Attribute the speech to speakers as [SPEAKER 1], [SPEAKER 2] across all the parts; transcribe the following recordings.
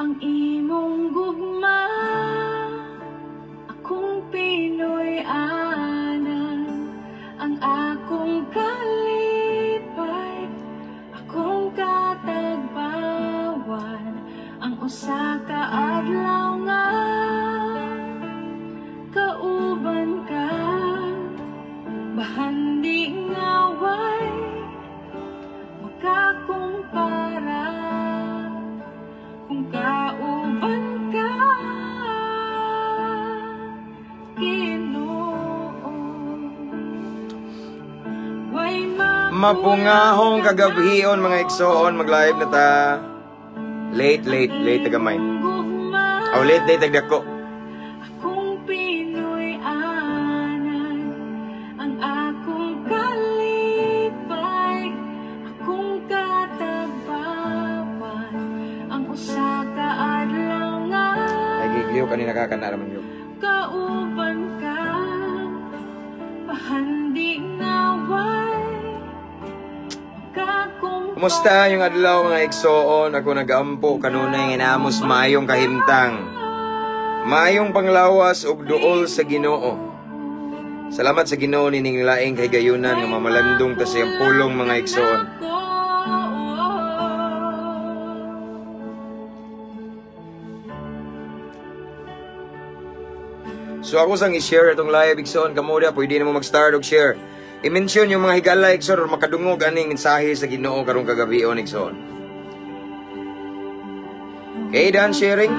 [SPEAKER 1] Ang imong gugma, akong Pinoy anan, ang akong kalipay, akong katagbawan, ang usa ka adlaw nga kauban ka, bahandi nga way makakumpara kung kauban ka, Ginoo. Way
[SPEAKER 2] Mapungahong kagabhion, mga igsoon, mag-live na ta. Late, late, late gamay.
[SPEAKER 1] Gugma,
[SPEAKER 2] Oh, late, late tagdako.
[SPEAKER 1] akong Pinoy anan, ang akong kalipay, akong katagbawan, ang usa ka adlaw nga
[SPEAKER 2] Ay gigliw kanina kakana raman yun.
[SPEAKER 1] kauban ka, bahandi nga way makakumpara.
[SPEAKER 2] Kumusta yung adlaw, mga igsoon? Ako nagampo kanunay nga namos maayong kahimtang. Maayong panglawas ug duol sa Ginoo. Salamat sa Ginoo nining laing kahigayunan nga mamalandong ta sa iyang pulong, mga igsoon. So ako sang i-share itong live, igsoon. Kamo diha pwede na mo mag-start og share. I-mention yung mga higala, igsoon, or makadungog aning mensahe sa Ginoo karong kagabion, igsoon. Okay, done sharing.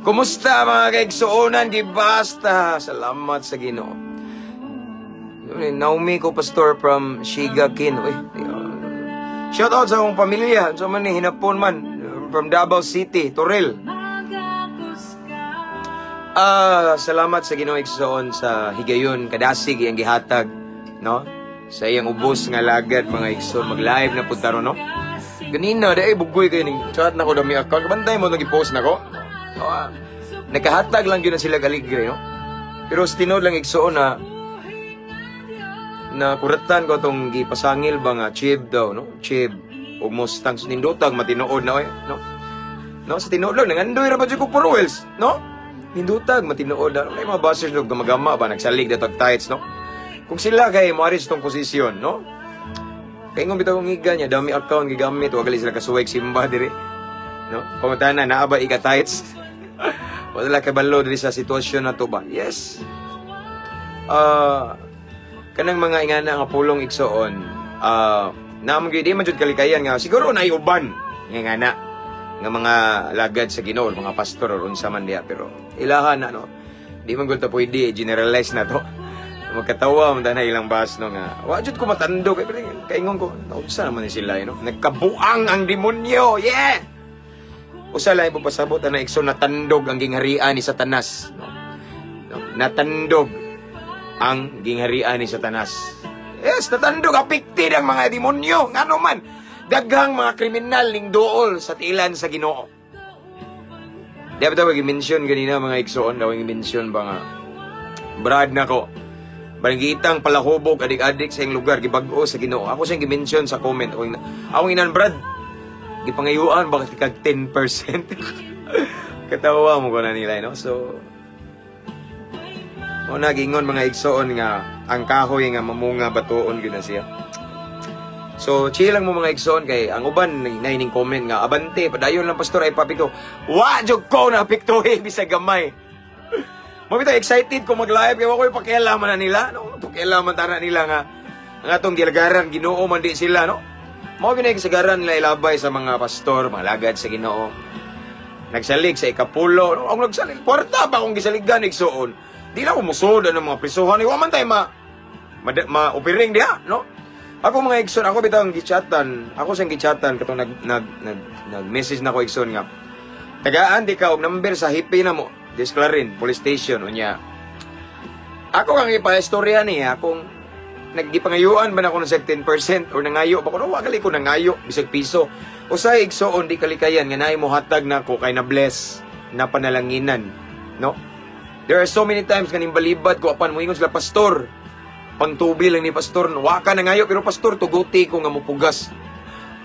[SPEAKER 2] Kumusta, mga kaigsuonan? Gibasta. Salamat sa Ginoo. Naomi ko, pastor from Shiga Kin. Uy, shout out sa akong pamilya. So man ni hinapon man from Davao City, Toril. Ah, salamat sa Ginoo, igsoon, sa higayon kadasig iyang gihatag, no? Sa iyang ubos nga lagad, mga igsoon, mag-live na pud ta ron, no? Ganina dai bugoy kay ning chat na ko dami account. Bantay mo nag-post na ko. Oh, nakahatag lang gyud na sila kaligre, no? Pero sa tinuod lang, igsoon, na na kuratan ko tong gipasangil ba nga chib daw, no? Chib o Mustang, nindotag matinuod na oy, no? No, sa tinuod lang nangandoy ra ba jud ko four wheels, no? Nindutag matinuod na may mga bashers, no, gamagama ba nagsalig na tag tights, no? Kung sila kay moari sa tong posisyon, no? Kay ingon bitaw ang higa niya, dami account gigamit, wa gali sila kasuway simba diri. No? Pangutana, naa ba ika tights? Wala kay balo diri sa sitwasyon na to ba? Yes. Kanang mga ingana nga pulong, igsoon, naamong gyud di man jud kalikayan nga siguro naay uban nga ingana nga mga lagad sa Ginoo, mga pastor or unsa man diha, pero ilahan na, no. Di man gud ta pwede generalize na to. Magkatawa man na ilang bas, no, nga wa jud ko matando kay kaingon ko unsa naman ni sila, no? Nagkabuang ang demonyo. Yeah. Usa lang ipapasabot ana, igsoon, natandog ang gingharian ni Satanas, no? No? Natandog ang gingharian ni Satanas. Yes, natandog, apekted ang mga demonyo. Ngano man daghang mga kriminal ning duol sa tilan sa Ginoo. Di ba tawag i-mention ganina, mga igsoon, daw i-mention ba nga brad na ko. Barangitang palahubog adik-adik sa iyang lugar gibag-o sa Ginoo. Ako siyang gi-mention sa comment. Akong inan, brad, gipangayuan bakit kag 10%. Katawa mo ko na nila, no? So mo nagingon, mga igsoon, nga ang kahoy nga mamunga batuon gyud na siya. So, chill lang mo, mga igsoon, kay ang uban naining comment nga abante padayon lang, pastor, ay papito. Wa jud ko na apektuhi bisag gamay. Mo bitaw excited ko mag-live kay wa koy pakialaman na nila, no? Pakialaman tara nila nga ang atong gilagaran Ginoo man di sila, no? Mao gyud kasagaran nila ilabay sa mga pastor, mga lagad sa Ginoo. Nagsalig sa ikapulo, no? Ang nagsalig, kwarta ba akong gisaligan, igsoon? Di na ako musod ang mga prisuhan, wa man tay ma diha, no? Ako, mga igsoon, ako bitaw ang gichatan, ako siyang gichatan katong nag nag nag nag-message na ko, igsoon, nga tagaan di ka og number sa hippie na mo, Disclarin, police station, unya. Ako kang ipa-istorya niya kung naggipangayuan ba na ako ng 10% or nangayo ba ko, no, wa gali ko nangayo bisag piso. Usay, igsoon, di kalikayan nga naay mohatag na ko kay na bless na panalanginan, no? There are so many times nga nimbalibad ko apan moingon sila, "Pastor, Pangtubi lang ni pastor, wa ka nangayo pero pastor, tuguti ko nga mopugas.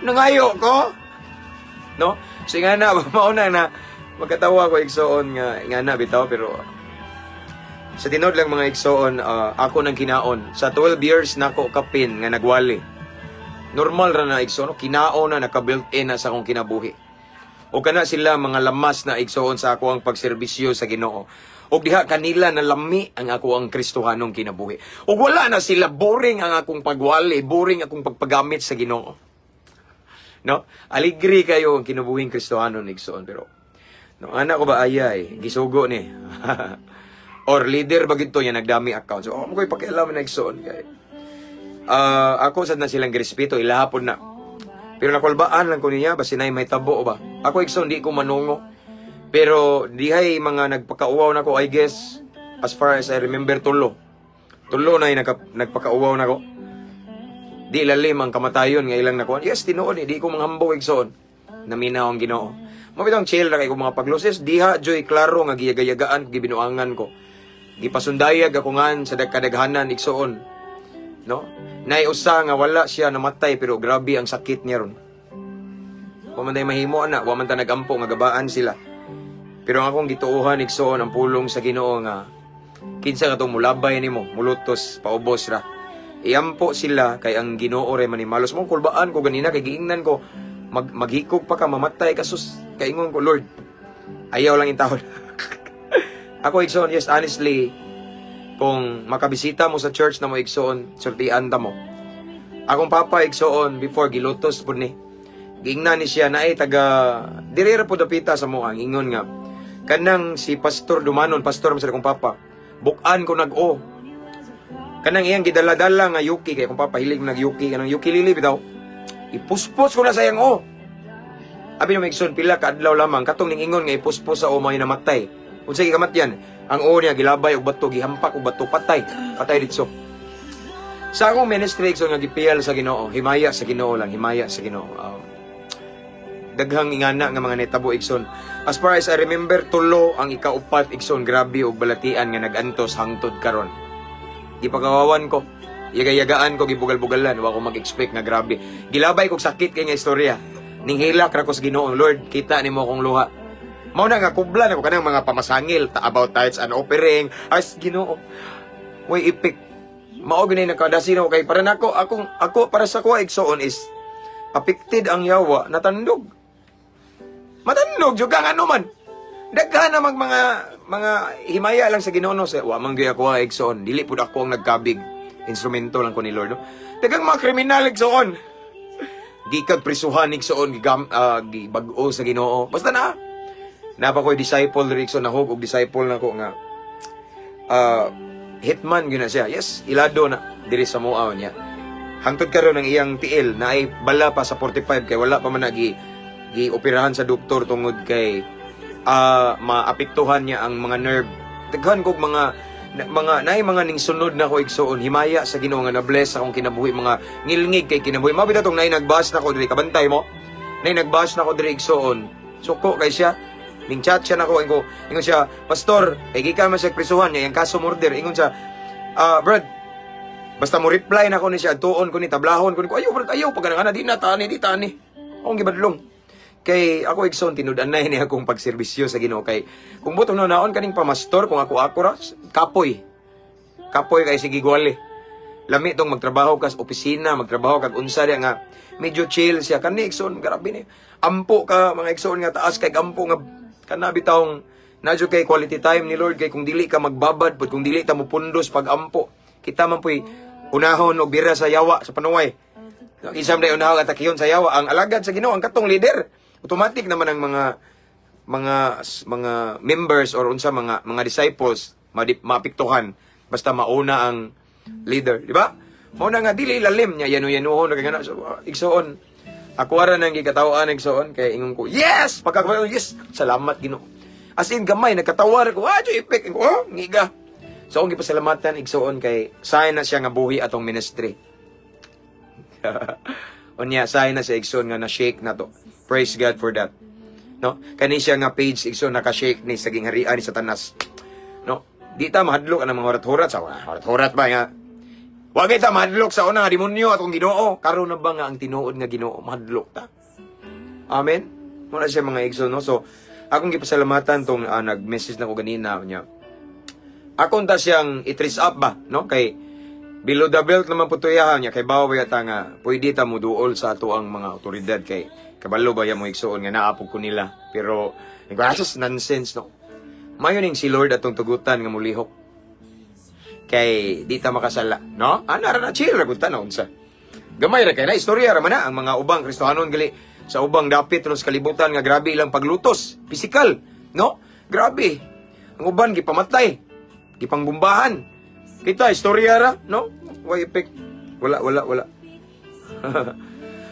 [SPEAKER 2] Nangayo ko. No? So nga na mao na na magkatawa ko, igsoon, nga nga na bitaw, pero sa tinuod lang, mga igsoon, ako nang kinaon sa 12 years nako kapin nga nagwali. Normal ra na, igsoon, no? Kinaon na, naka built in na sa akong kinabuhi. O kana sila mga lamas na, igsoon, sa ako ang pagserbisyo sa Ginoo. Og diha kanila nalami ang ako ang Kristohanong kinabuhi. Og wala na sila, boring ang akong pagwali, boring akong pagpagamit sa Ginoo. No? Aligri kayo ang kinabuhing Kristohanon, igsoon, pero no anak ko ba, ayay gisugo ni or leader ba gito niya nagdami account. So, oh, mo ko'y pakialam na, igsoon, kay ako sad na silang girespeto, ilahapon na. Pero nakulbaan lang ko niya, basin nay may tabo ba. Ako, igsoon, di ko manungo. Pero dihay mga nagpakauwaw nako, I guess, as far as I remember, tulo. Tulo na yung nagpakauwaw nako. Di lalim ang kamatayon nga ilang nakuha. Yes, tinuod eh, di ko manghambog, igsoon. Naminaw ang Ginoo. Mao bitong chill na kay ko mga pagloses, diha joy klaro nga giyagayagaan ko, gibinuangan ko. Gipasundayag ako ngan sa kadaghanan, igsoon. No? Nay usa nga wala siya namatay pero grabe ang sakit niya ron. Wa man tay mahimo ana, wa man ta nagampo nga gabaan sila. Pero ang akong gituohan, igsoon, ang pulong sa Ginoo nga kinsa katong mulabay nimo, mulutos paubos ra. Iampo sila kay ang Ginoo ray manimalos mo. Kulbaan ko ganina kay giingnan ko maghikog pa ka, mamatay ka, sus, kaingon ko, "Lord, ayaw lang intawon." Ako, igsoon, yes, honestly, kung makabisita mo sa church na mo, igsoon, sultian ta mo. Akong papa, igsoon, before gilutos pud ni, giingnan ni siya na ay taga diri ra pud dapita sa mo, ang ingon nga kanang si Pastor Dumanon, pastor man sa akong papa, bukan ko nag-o kanang iyang gidala-dala nga yuki, kay akong papa hilig nag yuki, kanang ukulele bitaw, ipuspos ko na sa iyang o. Abi no, igsoon, pila ka adlaw lamang katong ning ingon nga ipuspos sa o, may namatay. Unsay gikamatyan ang o niya? Gilabay og bato, gihampak og bato, patay, patay ditso. Sa akong ministry, igsoon, nga gipiyal sa Ginoo, himaya sa Ginoo lang, himaya sa Ginoo. Daghang ingana nga mga netabo, igsoon. As far as I remember, tulo. Ang ikaupat, igsoon, grabe og balatian nga nagantos hangtod karon. Gipakawawan ko, yagayagaan ko, gibugal-bugalan. Wa ko mag-expect nga grabe. Gilabay kog sakit kay nga istorya. Ning hilak ra ko sa Ginoo, "Lord, kita nimo akong luha." Mao na nga kubla na ko kanang mga pamasangil about tithes and offering. As Ginoo. Way epic. Mao gani nakadasi na ko kay para nako akong ako para sa ko, igsoon, is affected ang yawa, natandog. Matandog jud kang ano man. Daghan na mag mga himaya lang sa Ginoo, no, sa wa man gyud ako, igsoon. Dili pud ako ang nagkabig. Instrumento lang ko ni Lord, no. Daghang mga kriminal, igsoon. Gikag prisuhan, igsoon, gibag-o sa Ginoo. Basta na. Napa ko'y disciple diri, igsoon, nahog og disciple nako nga hitman gyud na siya. Yes, ilado na diri sa muaw niya. Hangtod karon ang iyang tiil na ay bala pa sa 45 kay wala pa man nagi gioperahan sa doktor tungod kay maapektuhan niya ang mga nerve. Daghan kog mga naay mga ning sunod na ko, igsoon, himaya sa Ginoo nga na-bless akong kinabuhi, mga ngilngig kay kinabuhi. Mao bitaw tong naay nagbash nako diri, kabantay mo. Naay nagbash nako diri, igsoon. Suko kay siya. Ning chat siya nako, ingon ingon siya, "Pastor," kay gikan man siya prisuhan niya, yung kaso murder, ingon siya, "Ah, brad, basta mo reply na ko ni siya, tuon ko ni, tablahon ko ni ko." Ayaw, brad, ayaw, pag nga di na, tani, di tani. Akong gibadlong. Kay ako, igsoon, tinud-anay ni akong pagserbisyo sa Ginoo kay kung butong naon kaning pamastor, kung ako ako ra, kapoy. Kapoy kay sige gwali. Lami tong magtrabaho ka sa opisina, magtrabaho kag unsa diya nga medyo chill siya. Kani, igsoon, grabe ni. Ampo ka, mga igsoon, nga taas kay ampo nga kana bitawng nadyo kay quality time ni Lord, kay kung dili ka magbabad pud, kung dili ta mo pundos pag ampo, kita man puy unahon og bira sa yawa sa panuway. Kinsa man day unahon atakiyon sa yawa? Ang alagad sa Ginoo, ang katong leader. Automatic naman ang mga members or unsa mga disciples maapektuhan basta mauna ang leader, di ba? Mao na nga dili lalim niya yano-yanuhon kay nga. So igsoon, ako ara nang gikataw-an, igsoon, kay ingon ko, "Yes!" Pagka yes, salamat Ginoo. As in gamay nagkatawa ko, ah, joy effect ko, oh, ngiga. So akong gipasalamatan, igsoon, kay sign na siya nga buhi atong ministry. Unya sign na sa, igsoon, nga na shake na to. Praise God for that. No? Kani siya nga page, igsoon, naka-shake ni sa gingharian ni Satanas. No? Di ta mahadlok ang mga hurat-hurat sa hurat-hurat ba nga. Wa kay ta mahadlok sa una nga demonyo atong Ginoo. Karon na ba nga ang tinuod nga Ginoo, mahadlok ta? Amen. Muna siya, mga igsoon, no. So akong gipasalamatan tong nag-message na ko ganina niya. Akon ta siyang i-trace up ba, no? Kay below the belt naman po tuyahan niya, kay bawa yata nga pwede ta mo duol sa ato ang mga otoridad, kay kabalo ba ya mo, igsoon, nga naapog ko nila. Pero nagwasas nonsense, no. Mayo ning si Lord atong tugutan nga mulihok. Kay di ta makasala, no? Ana ra na, chill ra gud ta, no, unsa. Gamay ra kay na istorya ra man na ang mga ubang Kristohanon gali sa ubang dapit sa kalibutan nga grabe ilang paglutos, physical, no? Grabe. Ang uban gipamatay, gipangbombahan. Kita istorya ra, no? Way effect. Wala, wala, wala.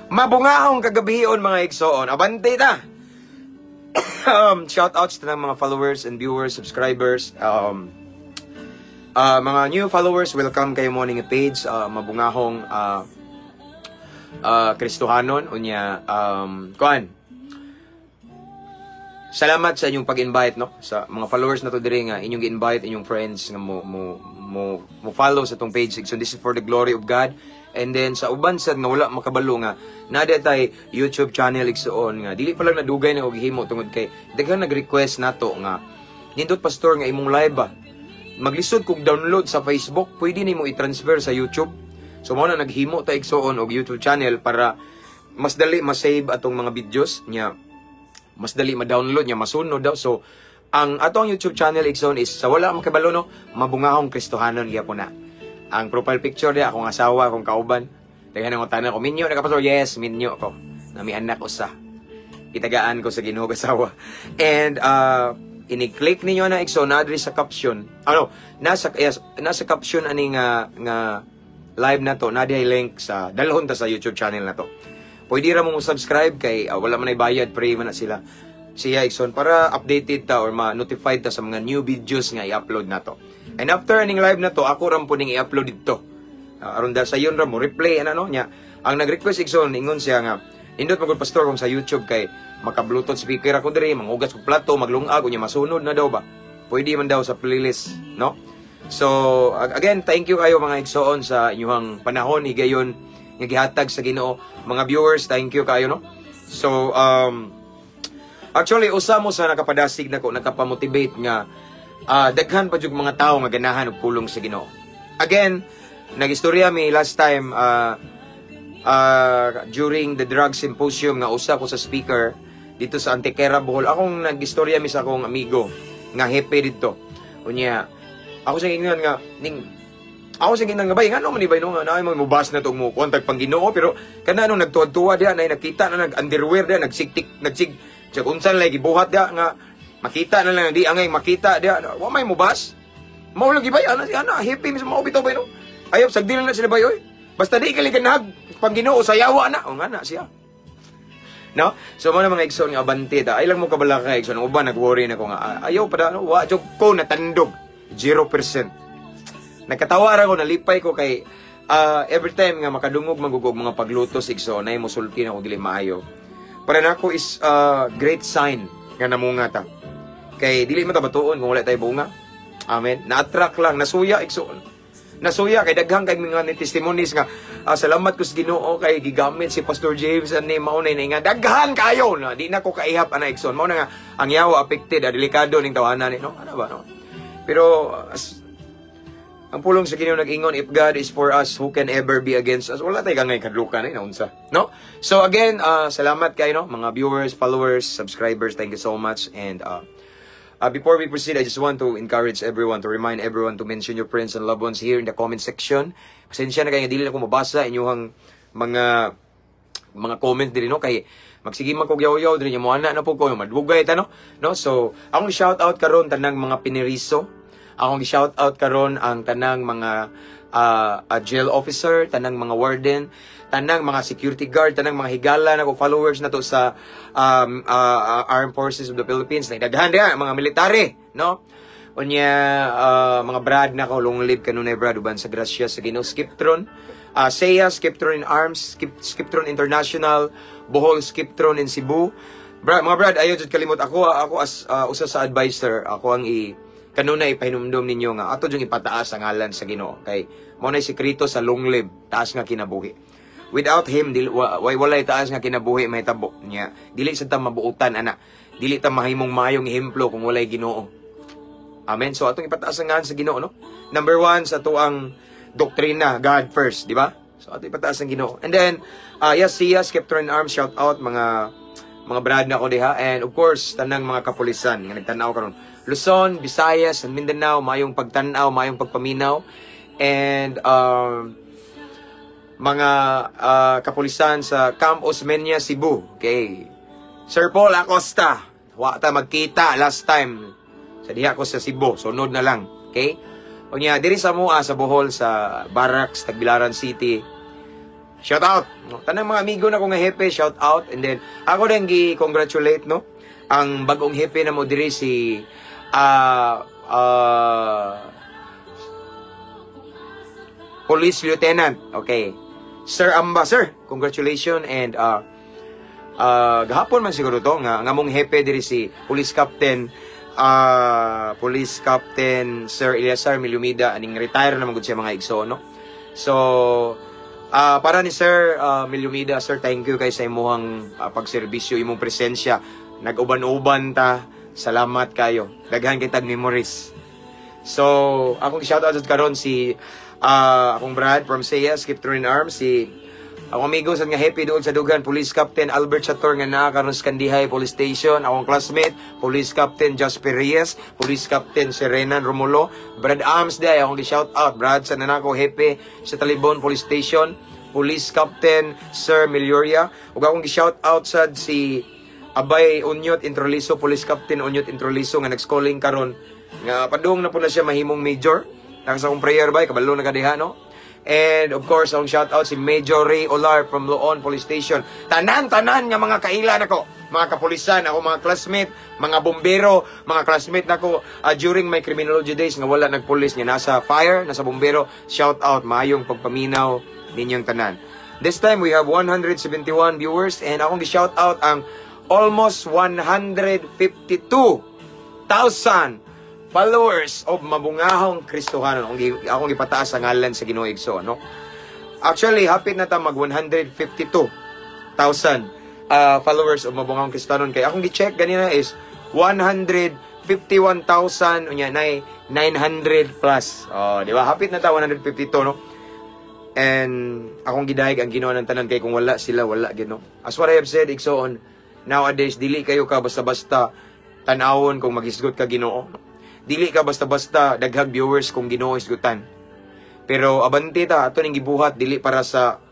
[SPEAKER 2] Mabungahong kagabion, mga igsoon. Abante ta. Shout outs to ng mga followers and viewers, subscribers. Mga new followers, welcome kayo mo ning page, Mabungahong Kristohanon. Unya, kuan. Salamat sa inyong pag-invite, no, sa mga followers na to diri nga inyong gi-invite inyong friends nga mo follow sa atong page. So this is for the glory of God. And then sa uban sad nga wala makabalo nga naa tay YouTube channel, igsoon, nga dili pa lang nadugay na og himo tungod kay daghan nag-request nato nga nindot, pastor, nga imong live ba, maglisod kog download sa Facebook, pwede nimo i-transfer sa YouTube. So mao na naghimo ta, igsoon, og YouTube channel para mas dali ma-save atong mga videos nya, mas dali ma-download niya, masunod daw. So ang atong YouTube channel, igsoon, is sa wala makabalo, no, Mabungahong Kristohanon gyapon na. Ang profile picture diya, akong asawa, akong kauban. Daghan ang tanan ko, "Minyo na ka, pastor?" Yes, minyo ko. Nami anak usa. Itagaan ko sa Ginoo asawa. And ini-click ninyo na, igsoon, na sa caption. Ano, nasa, yes, nasa caption ani nga live na to, na link sa dalhon ta sa YouTube channel na to. Pwede ra mo subscribe kay wala man ay bayad, free man na sila. Siya, igsoon, para updated ta or ma-notified ta sa mga new videos nga i-upload nato. And after aning live na to, ako ram po ning i-upload dito. Aron da sayon ra mo replay ana, no, nya. Ang nag-request, igsoon, ingon siya nga nindot magud, pastor, kung sa YouTube kay maka-Bluetooth speaker ako diri, manghugas kog plato, maglungag, unya masunod na daw ba. Pwede man daw sa playlist, no? So, again, thank you kayo, mga igsoon, sa inyong panahon higayon nga gihatag sa Ginoo. Mga viewers, thank you kayo, no? So, actually usa mo sa nakapadasig nako, nakapamotivate nga daghan pa jud mga tawo nga ganahan og pulong sa Ginoo. Again, nagistorya mi last time during the drug symposium nga usa ko sa speaker dito sa Antequera, Bohol. Akong nagistorya mi sa akong amigo nga hepe dito. Unya, ako sa ingnon nga ning ako sa ingnon nga bay, ngano man ni bay, no, nga naay mo mubas na tong mo kuan tag pang Ginoo, pero kana nung nagtuwad-tuwad diha nay nakita na nag underwear diha, nagsiktik, nagsig sa unsan lay gibuhat diha nga makita na lang, di angay makita diha, wa may mubas. Mao lagi bay, ana ana happy mi sa mao bitaw bay, no. Ayaw sagdi na sila bay, oy. Basta di kali ganahag pang Ginoo, sayawa na. O nga na siya. No? So mo na, mga igsoon, nga abante ta. Ay lang mo kabala ka, igsoon. Ang uban nag-worry na ko nga ah, ayaw pa da, no? Wa jud ko natandog. 0%. Nagkatawa ra ko, nalipay ko kay every time nga makadungog magugog mga paglutos, igsoon, nay mosulti na ko dili maayo. Para nako is great sign nga namunga ta. Kay dili man ta batuon kung wala tayo bunga. Amen. Na-attract lang, nasuya, igsoon. Nasuya kay daghang kay mga ni testimonies nga salamat ko sa Ginoo kay gigamit si Pastor James ani, mao na nga daghan kayo na di na ko kaihap ana, igsoon. Mao na nga ang yawa affected, delikado ning tawanan ni, no, ano ba, no? Pero as, ang pulong sa Ginoo nag-ingon, "If God is for us, who can ever be against us?" Wala tay kangay kadlukan eh, naunsa. No? So again, salamat kayo, no? Mga viewers, followers, subscribers, thank you so much. And before we proceed, I just want to encourage everyone, to remind everyone to mention your friends and loved ones here in the comment section. Pasensya na kayo nga dili na ko mabasa inyong mga comment diri, no, kay magsige man kog yaw-yaw diri, mo ana na po ko madugay ta, no. So akong shout out karon tanang mga piniriso. Akong shout out karon ang tanang mga jail officer, tanang mga warden, tanang mga security guard, tanang mga higala na ko followers na to sa Armed Forces of the Philippines na daghan diha mga military, no. Unya mga brad na ko, long live kanunay, brad, uban sa grasya sa Ginoo. Skiptron, SEA, Skiptron in Arms, Skiptron International, Bohol Skiptron in Cebu. Brad, mga brad, ayaw jud kalimot ako, ako as usa sa advisor, ako ang i Kanunay ipahinumdom ninyo nga ato jung ipataas ang ngalan sa Ginoo kay mao nay sekreto sa long live, taas nga kinabuhi. Without him, dili wa, walay taas nga kinabuhi mahitabo niya. Dili sad ta mabuotan ana. Dili ta mahimong maayong ehemplo kung walay Ginoo. Amen. So atong ipataas ang ngalan sa Ginoo, no? Number one sa atuang doktrina, God first, di ba? So ato ipataas ang Ginoo. And then, yes, siya, Scepter in Arms, shout out mga brad na ko diha, and of course tanang mga kapulisan nga nagtan-aw karon. Luzon, Visayas, and Mindanao, mayong pagtan-aw, mayong pagpaminaw. And mga kapulisan sa Camp Osmeña, Cebu. Okay. Sir Paul Acosta, wa ta magkita last time. Sa diha ko sa Cebu, sunod na lang. Okay? Unya, diri sa mua sa Bohol, sa Barracks, Tagbilaran City. Shout out. No? Tanang mga amigo na ko nga hepe, shout out. And then ako din gi-congratulate, no, ang bagong hepe na mo diri, si Police Lieutenant. Okay. Sir Amba, sir, congratulations and gahapon man siguro to nga nga mong hepe diri si Police Captain Sir Eliasar Milumida, aning retire na man gud siya, mga igsoon, no? So para ni Sir Milumida, sir, thank you kay sa imuhang pagserbisyo, imong presensya. Nag-uban-uban ta. Salamat kayo. Daghan kay tag memories. So, akong shout out karon si akong brad from SEA, Skip in Arms, si akong amigo sa nga happy doon sa Dugan, Police Captain Albert Chator nga naa karon sa Kandihay Police Station, akong classmate, Police Captain Jasper Reyes, Police Captain Serenan Romulo, Brad Arms day, akong gi-shout out, Brad sa nanako hepe sa Talibon Police Station, Police Captain Sir Melioria, ug akong gi-shout out sad si Abay Unyot Introliso, Police Captain Unyot Introliso nga nag-schooling karon nga padung na po na siya mahimong major. Naka sa akong prayer bay, kabalo na ka diha, no? And of course, ang shout out si Major Ray Olar from Loon Police Station. Tanan-tanan nga mga kaila nako, mga kapulisan, ako mga classmate, mga bombero, mga classmate nako during my criminology days nga wala nagpulis nga nasa fire, nasa bombero, shout out, maayong pagpaminaw ninyong tanan. This time we have 171 viewers and akong gi-shout out ang almost 152,000 followers of Mabungahong Kristohanon. Akong ipataas ang ngalan sa Ginoo, igsoon, no? Actually, hapit na ta mag 152,000 followers of Mabungahong Kristohanon kay akong gi-check ganina is 151,000 unya nay 900 plus. Oh, di ba? Hapit na ta 152, no? And akong gidayeg ang Ginoo ng tanan kay kung wala sila, wala gyud, no. As what I have said, igsoon, nowadays dili kayo ka basta-basta tan-awon kung magisgot ka Ginoo. Dili ka basta-basta daghag viewers kung Ginoo isgutan. Pero abante ta, ato ning gibuhat dili para sa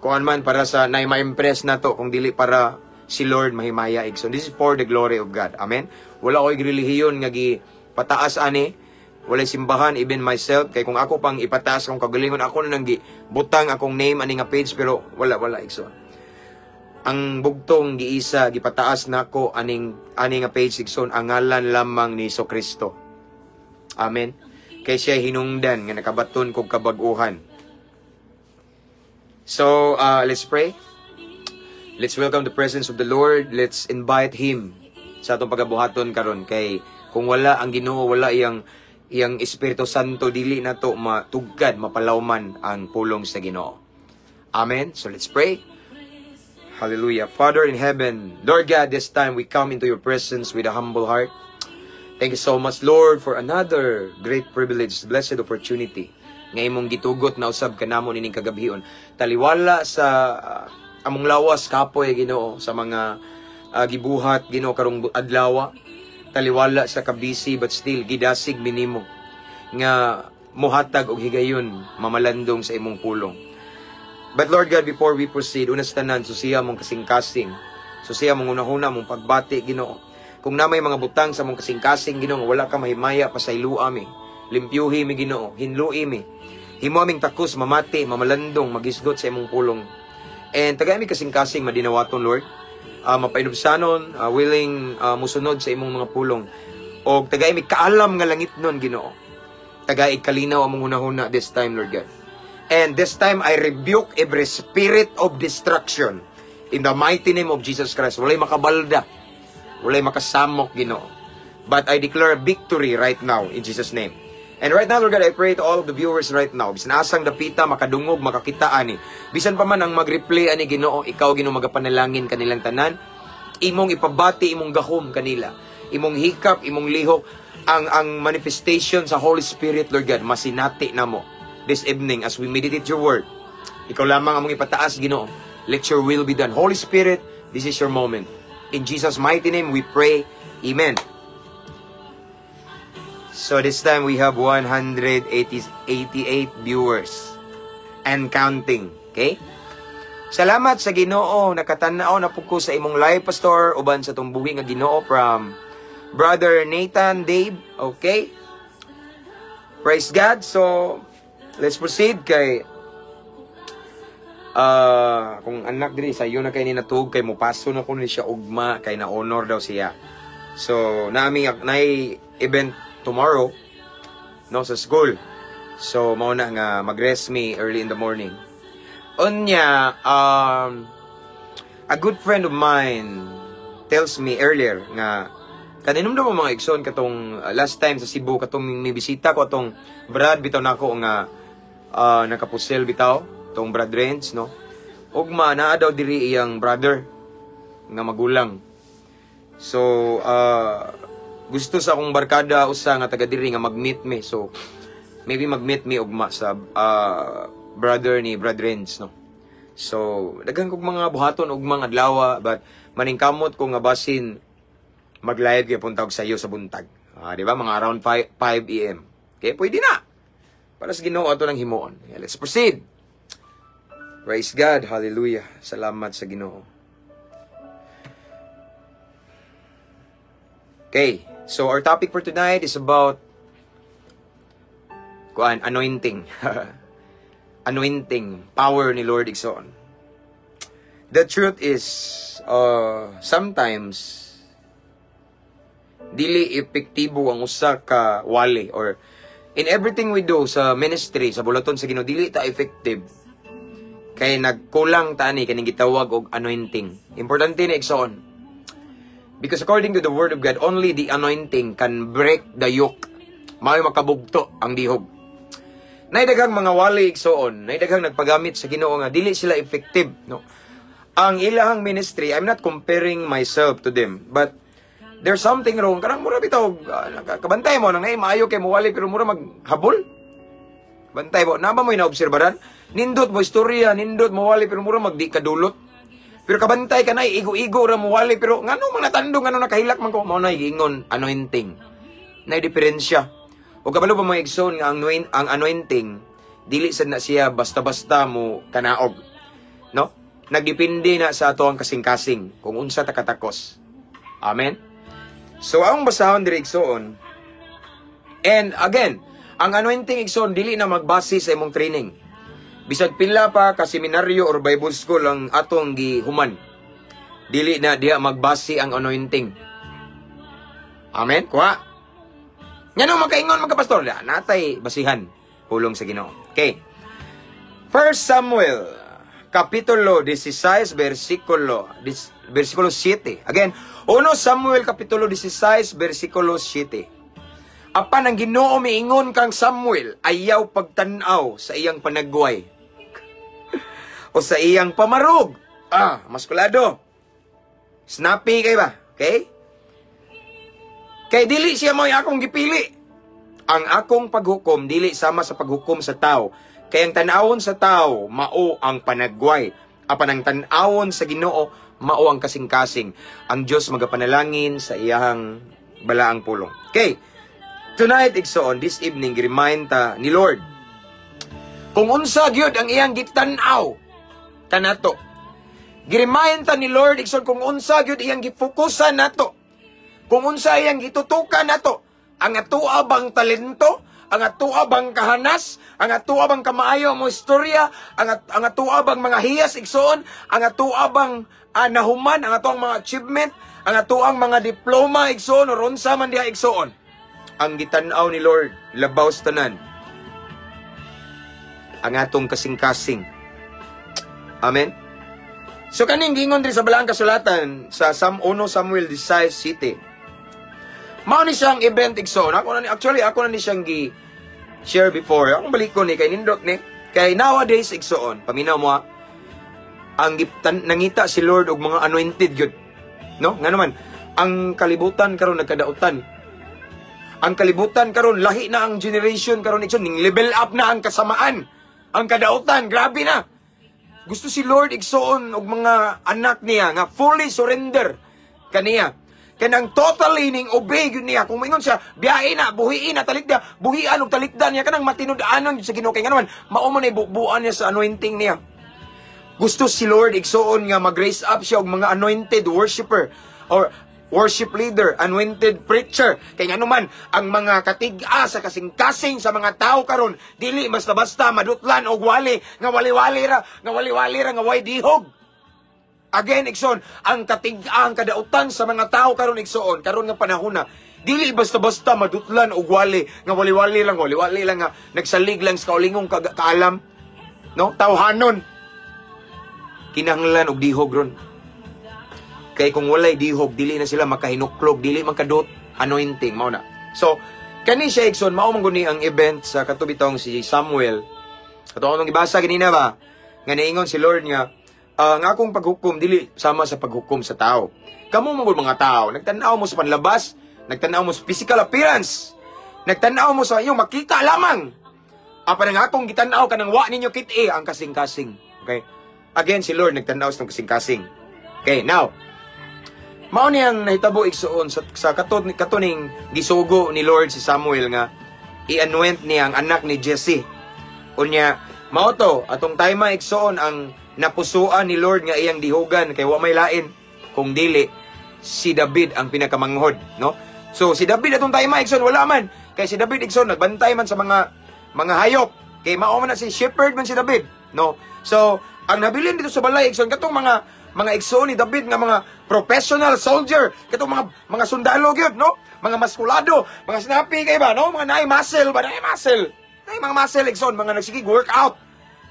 [SPEAKER 2] kuan man, para sa nay ma-impress na to, kung dili para si Lord mahimaya, igsoon. This is for the glory of God. Amen. Wala ko'y relihiyon nga gi pataas ani. Walay simbahan, even myself, kay kung ako pang ipataas akong kagalingon, ako na nang gi butang akong name ani nga page, pero wala, wala, igsoon. Ang bugtong giisa gipataas nako aning ani nga page, igsoon, ang ngalan lamang ni Kristo. Amen. Kay siya hinungdan nga nakabaton kog kabag-uhan. So, let's pray. Let's welcome the presence of the Lord. Let's invite Him sa atong pagabuhaton karon kay kung wala ang Ginoo, wala iyang iyang Espiritu Santo, dili na to matugkad, mapalawman ang pulong sa Ginoo. Amen. So let's pray. Hallelujah. Father in heaven, Lord God, this time we come into your presence with a humble heart. Thank you so much, Lord, for another great privilege, blessed opportunity nga imong gitugot na usab kanamo nining kagabhion. Taliwala sa among lawas kapoy, Ginoo, sa mga gibuhat, Ginoo, karong adlaw. Taliwala sa kabisi, but still gidasig minimo nga mohatag og higayon mamalandong sa imong pulong. But Lord God, before we proceed, una sa tanan, susiya mong kasing-kasing. Susiya mong unahuna, mong pagbati, Ginoo. Kung na may mga butang sa mong kasing-kasing, Ginoo, wala ka mahimaya, pasayloa mi. Limpyuhi mi, Ginoo, hinlui mi. Himo aming takos, mamati, mamalandong, magisgot sa imong pulong. And tagay mi kasing-kasing madinawaton, Lord. Mapainubsanon, willing musunod sa imong mga pulong. O tagay mi kaalam nga langit nun, Ginoo. Tagay kalinaw among hunahuna this time, Lord God. And this time, I rebuke every spirit of destruction in the mighty name of Jesus Christ. Walay makabalda. Walay makasamok, Ginoo. But I declare victory right now in Jesus' name. And right now, Lord God, I pray to all of the viewers right now. Bisan asang dapita, makadungog, makakita ani. Bisan pa man ang mag-replay ani, Ginoo, ikaw, Ginoo, magapanalangin kanilang tanan. Imong ipabati imong gahom kanila. Imong hikap, imong lihok, ang manifestation sa Holy Spirit, Lord God, masinati namo this evening as we meditate your word. Ikaw lamang among ipataas, Ginoo. Let your will be done. Holy Spirit, this is your moment. In Jesus' mighty name we pray. Amen. So this time we have 188 viewers and counting. Okay? Salamat sa Ginoo, nakatanaw na pud ko sa imong live, Pastor, uban sa atong buhi nga Ginoo, from Brother Nathan Dave. Okay? Praise God. So let's proceed kay kung anak diri sayo na kay ni natug kay mupaso na ko ni siya ugma kay na honor daw siya. So nami nay event tomorrow, no, sa school. So mao na nga mag-rest me early in the morning. Unya, a good friend of mine tells me earlier nga kaninumdum mo, mga igsoon, katong last time sa Cebu, katong may bisita ko atong Brad bitaw nako nga nakapusel bitaw tong Brad Renz, no? Ugma naa daw diri iyang brother nga magulang. So gusto sa akong barkada usa nga taga diri nga mag-meet me. So maybe mag-meet me ugma sa brother ni Brad Renz, no? So daghan kog mga buhaton ug mga adlaw, but maningkamot ko nga basin mag-live kay punta og sayo sa buntag. Ah, di ba? Mga around 5, 5 AM. Okay, pwede na. Para sa Ginoo ato nang himuon. Yeah, let's proceed. Praise God. Hallelujah. Salamat sa Ginoo. Okay. So our topic for tonight is about kuan, anointing. Anointing, power ni Lord, igsoon. The truth is, sometimes dili epektibo ang usa ka wali or in everything we do sa ministry, sa buluhaton sa Ginoo, dili ta effective kay nagkulang ta ani kaning gitawag og anointing. Importante na, igsoon. Because according to the word of God, only the anointing can break the yoke. Mao'y makabugto ang dihog. Nay daghang mga wali, igsoon, nay daghang nagpagamit sa Ginoo nga dili sila effective, no? Ang ilahang ministry, I'm not comparing myself to them, but there's something wrong. Kanang mura bitaw, kabantay mo nang maayo kay muwali pero mura maghabol. Bantay mo, naa ba mo naobserbaran? Nindot mo istorya, nindot mo wali pero mura magdi kadulot. Pero kabantay ka na, igo-igo ra mo wali pero ngano man natandong, ngano nakahilak man ko? Mao na giingon anointing. Nay diferensya. O kabalo ba, mga igsoon, nga ang anointing dili sad na siya basta-basta mo kanaog. No? Nagdepende na sa ato ang kasing-kasing kung unsa ta katakos. Amen. So ang basahon diri, igsoon, and again, ang anointing, igsoon, dili na magbase sa imong training. Bisag pila pa ka seminaryo or Bible school ang atong gihuman, dili na diha magbase ang anointing. Amen? Kuha. Ngano makaingon mga pastor? Da, natay basihan pulong sa Ginoo. Okay. 1 Samuel kapitulo 16 versikulo 7. Again, 1 Samuel kapitulo 16 versikulo 7. Apan ang Ginoo miingon kang Samuel, "Ayaw pagtan-aw sa iyang panagway o sa iyang pamarog." Ah, maskulado. Snappy kay ba? Okay? "Kay dili siya mo'y akong gipili. Ang akong paghukom dili sama sa paghukom sa tao. Kay ang tan-awon sa tao mao ang panagway. Apan ang tan-awon sa Ginoo mao ang kasing-kasing." Ang Dios magapanalangin sa iyahang balaang pulong. Okay. Tonight, igsoon, this evening, remind ta ni Lord kung unsa gyud ang iyang gitan-aw kanato. Giremind ta ni Lord, igsoon, kung unsa gyud iyang gifokusan nato. Kung unsa iyang gitutukan nato. Ang atoa bang talento, ang atoa bang kahanas, ang atoa bang kamaayo mo istorya, ang atoa bang mga hiyas, igsoon, ang atoa bang nahuman, ang atoang mga achievement, ang atoang mga diploma, igsoon, or unsa man diha, igsoon. Ang gitan-aw ni Lord labaw sa tanan, ang atong kasing-kasing. Amen. So kaning gingon diri sa balaang kasulatan sa Sam 1 Samuel 16:7. Mao ni siyang event, igsoon. Ako na ni, actually, ako na ni siyang gi share before. Akong balikon ni kay nindot ni. Kay nowadays, igsoon, paminaw mo ha, ang nangita si Lord og mga anointed gyud. No? Nga naman, ang kalibutan karon nagkadautan. Ang kalibutan karon, lahi na ang generation karon, igsoon, ning level up na ang kasamaan. Ang kadautan, grabe na. Gusto si Lord, igsoon, og mga anak niya nga fully surrender kaniya. Kanang totally ning obey gyud niya. Kung moingon siya, biyahe na, buhiin na, talikda, buhian og talikdan niya, kanang matinud-anon sa Ginoo, kay ngano man, mao man ay bubuan niya sa anointing niya. Gusto si Lord, igsoon, nga mag-raise up siya og mga anointed worshipper or worship leader, anointed preacher. Kay ngano man, ang mga katig-a sa kasing-kasing sa mga tao karon dili basta-basta madutlan og wali, nga wali-wali ra, nga wali-wali ra nga way dihog. Again, igsoon, ang katig-a, ang kadautan sa mga tao karon, igsoon, karon nga panahon na, dili basta-basta madutlan og wali, nga wali-wali lang, wali-wali lang nga nagsalig lang sa kaulingong kaalam, no? Tawhanon. Kinahanglan og dihog ron. Kay kung walay dihog, dili na sila makahinuklog, dili makadot anointing, mao na. So, kani siya, igsoon, mao man guni ang event sa katubitong si Samuel. Ato akong gibasa ganina ba? Nga niingon si Lord nga, ang akong paghukom dili sama sa paghukom sa tao. Kamo man gud mga tao, nagtan-aw mo sa panlabas, nagtan-aw mo sa physical appearance, nagtan-aw mo sa inyong makita lamang. Apan ang akong gitan-aw kanang wa ninyo kit-i ang kasing-kasing. Okay? Again, si Lord nagtan-aw sa kasing-kasing. Okay, now, mao niyang nahitabo, igsuon, sa katuning gisugo ni Lord si Samuel nga i-anoint niya ang anak ni Jesse. Unya, mao to atong time, igsuon, ang napusuan ni Lord nga iyang dihugan kay wa may lain kung dili si David ang pinakamanghod, no? So si David atong time, igsoon, wala man kay si David, igsoon, nagbantay man sa mga hayop kay mao man na si shepherd man si David, no? So ang nabilin dito sa balay, igsoon, katong mga igsoon ni David nga mga professional soldier, katong mga sundalo gyud, no? Mga maskulado, mga snappy kay ba, no? Mga naay muscle ba, naay muscle. Naay mga muscle, igsoon, mga nagsigig workout,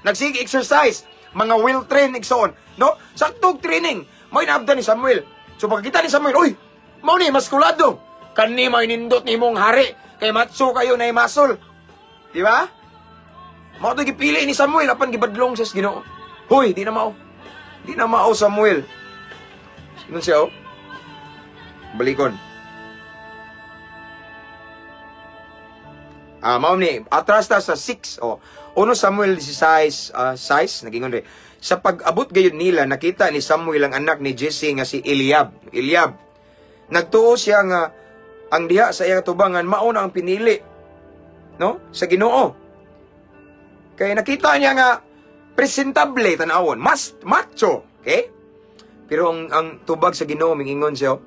[SPEAKER 2] nagsigig exercise, mga well trained, igsoon, no? Saktog training, mao naabdan ni Samuel. So pagkita ni Samuel, "Uy, mao ni maskulado. Kani mao nindot nimong hari kay matso kayo na muscle." Di ba? Mao to gipili ni Samuel apan gibadlong siya sa Ginoo. "Hoy, di na mao. Di na mao, Samuel." Ingon siya, oh. Balikon. Mao ni atras ta sa 6, oh. 1 Samuel 16, 6 nagingon re. Sa pag-abot gayud nila, nakita ni Samuel ang anak ni Jesse nga si Eliab. Eliab. Nagtuo siya nga ang diha sa iyang tubangan mao na ang pinili, no? Sa Ginoo. Kay nakita niya nga presentable tan-awon, mas macho, okay? Pero ang tubag sa Ginoo, mingingon siya,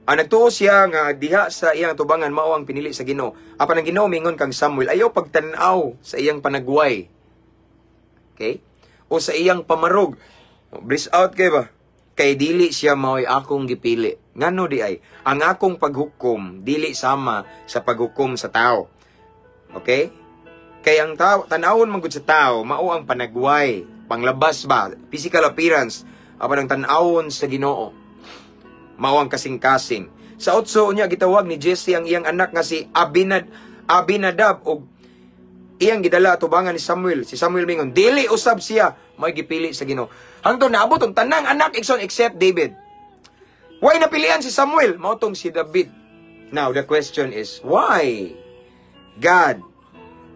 [SPEAKER 2] nagtuo siya nga diha sa iyang tubangan mao ang pinili sa Ginoo. Apan ang Ginoo mingon kang Samuel, "Ayaw pagtan-aw sa iyang panagway." Okay? O sa iyang pamarog. Breeze out kay ba? Kay dili siya mao'y akong gipili. Ngano di ay? Ang akong paghukom dili sama sa paghukom sa tao. Okay? Kay ang tao, tan-awon man gud sa tao, mao ang panagway, panglabas ba, physical appearance, apan ang tan-awon sa Ginoo mao ang kasing-kasing. Sa 8 niya, gitawag ni Jesse ang iyang anak nga si Abinadab og iyang gidala atubangan ni Samuel. Si Samuel mingon, "Dili usab siya may gipili sa Ginoo." Hangtod naabot ang tanang anak, igsoon, except David. Why napilian si Samuel? Mao tong si David. Now the question is, why God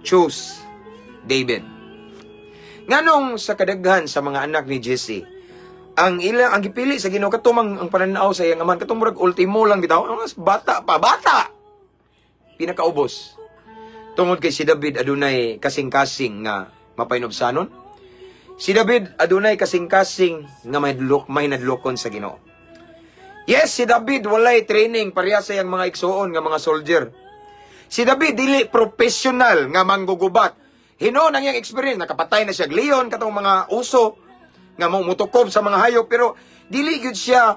[SPEAKER 2] choose David? Nganong sa kadaghan sa mga anak ni Jesse, ang ila ang gipili sa Ginoo katumang ang pananaw sa iyang amahan, katong murag ultimo lang bitaw, ang bata pa, bata. Pinakaubos. Tungod kay si David adunay kasing-kasing nga mapahinubsanon. Si David adunay kasing-kasing nga mahinadlokon sa Ginoo. Yes, si David walay training pareha sa iyang mga igsuon nga mga soldier. Si David dili professional nga manggugubat. Hinuon ang iyang experience, nakapatay na siya og leon, katong mga uso nga mutukob sa mga hayop, pero dili gyud siya,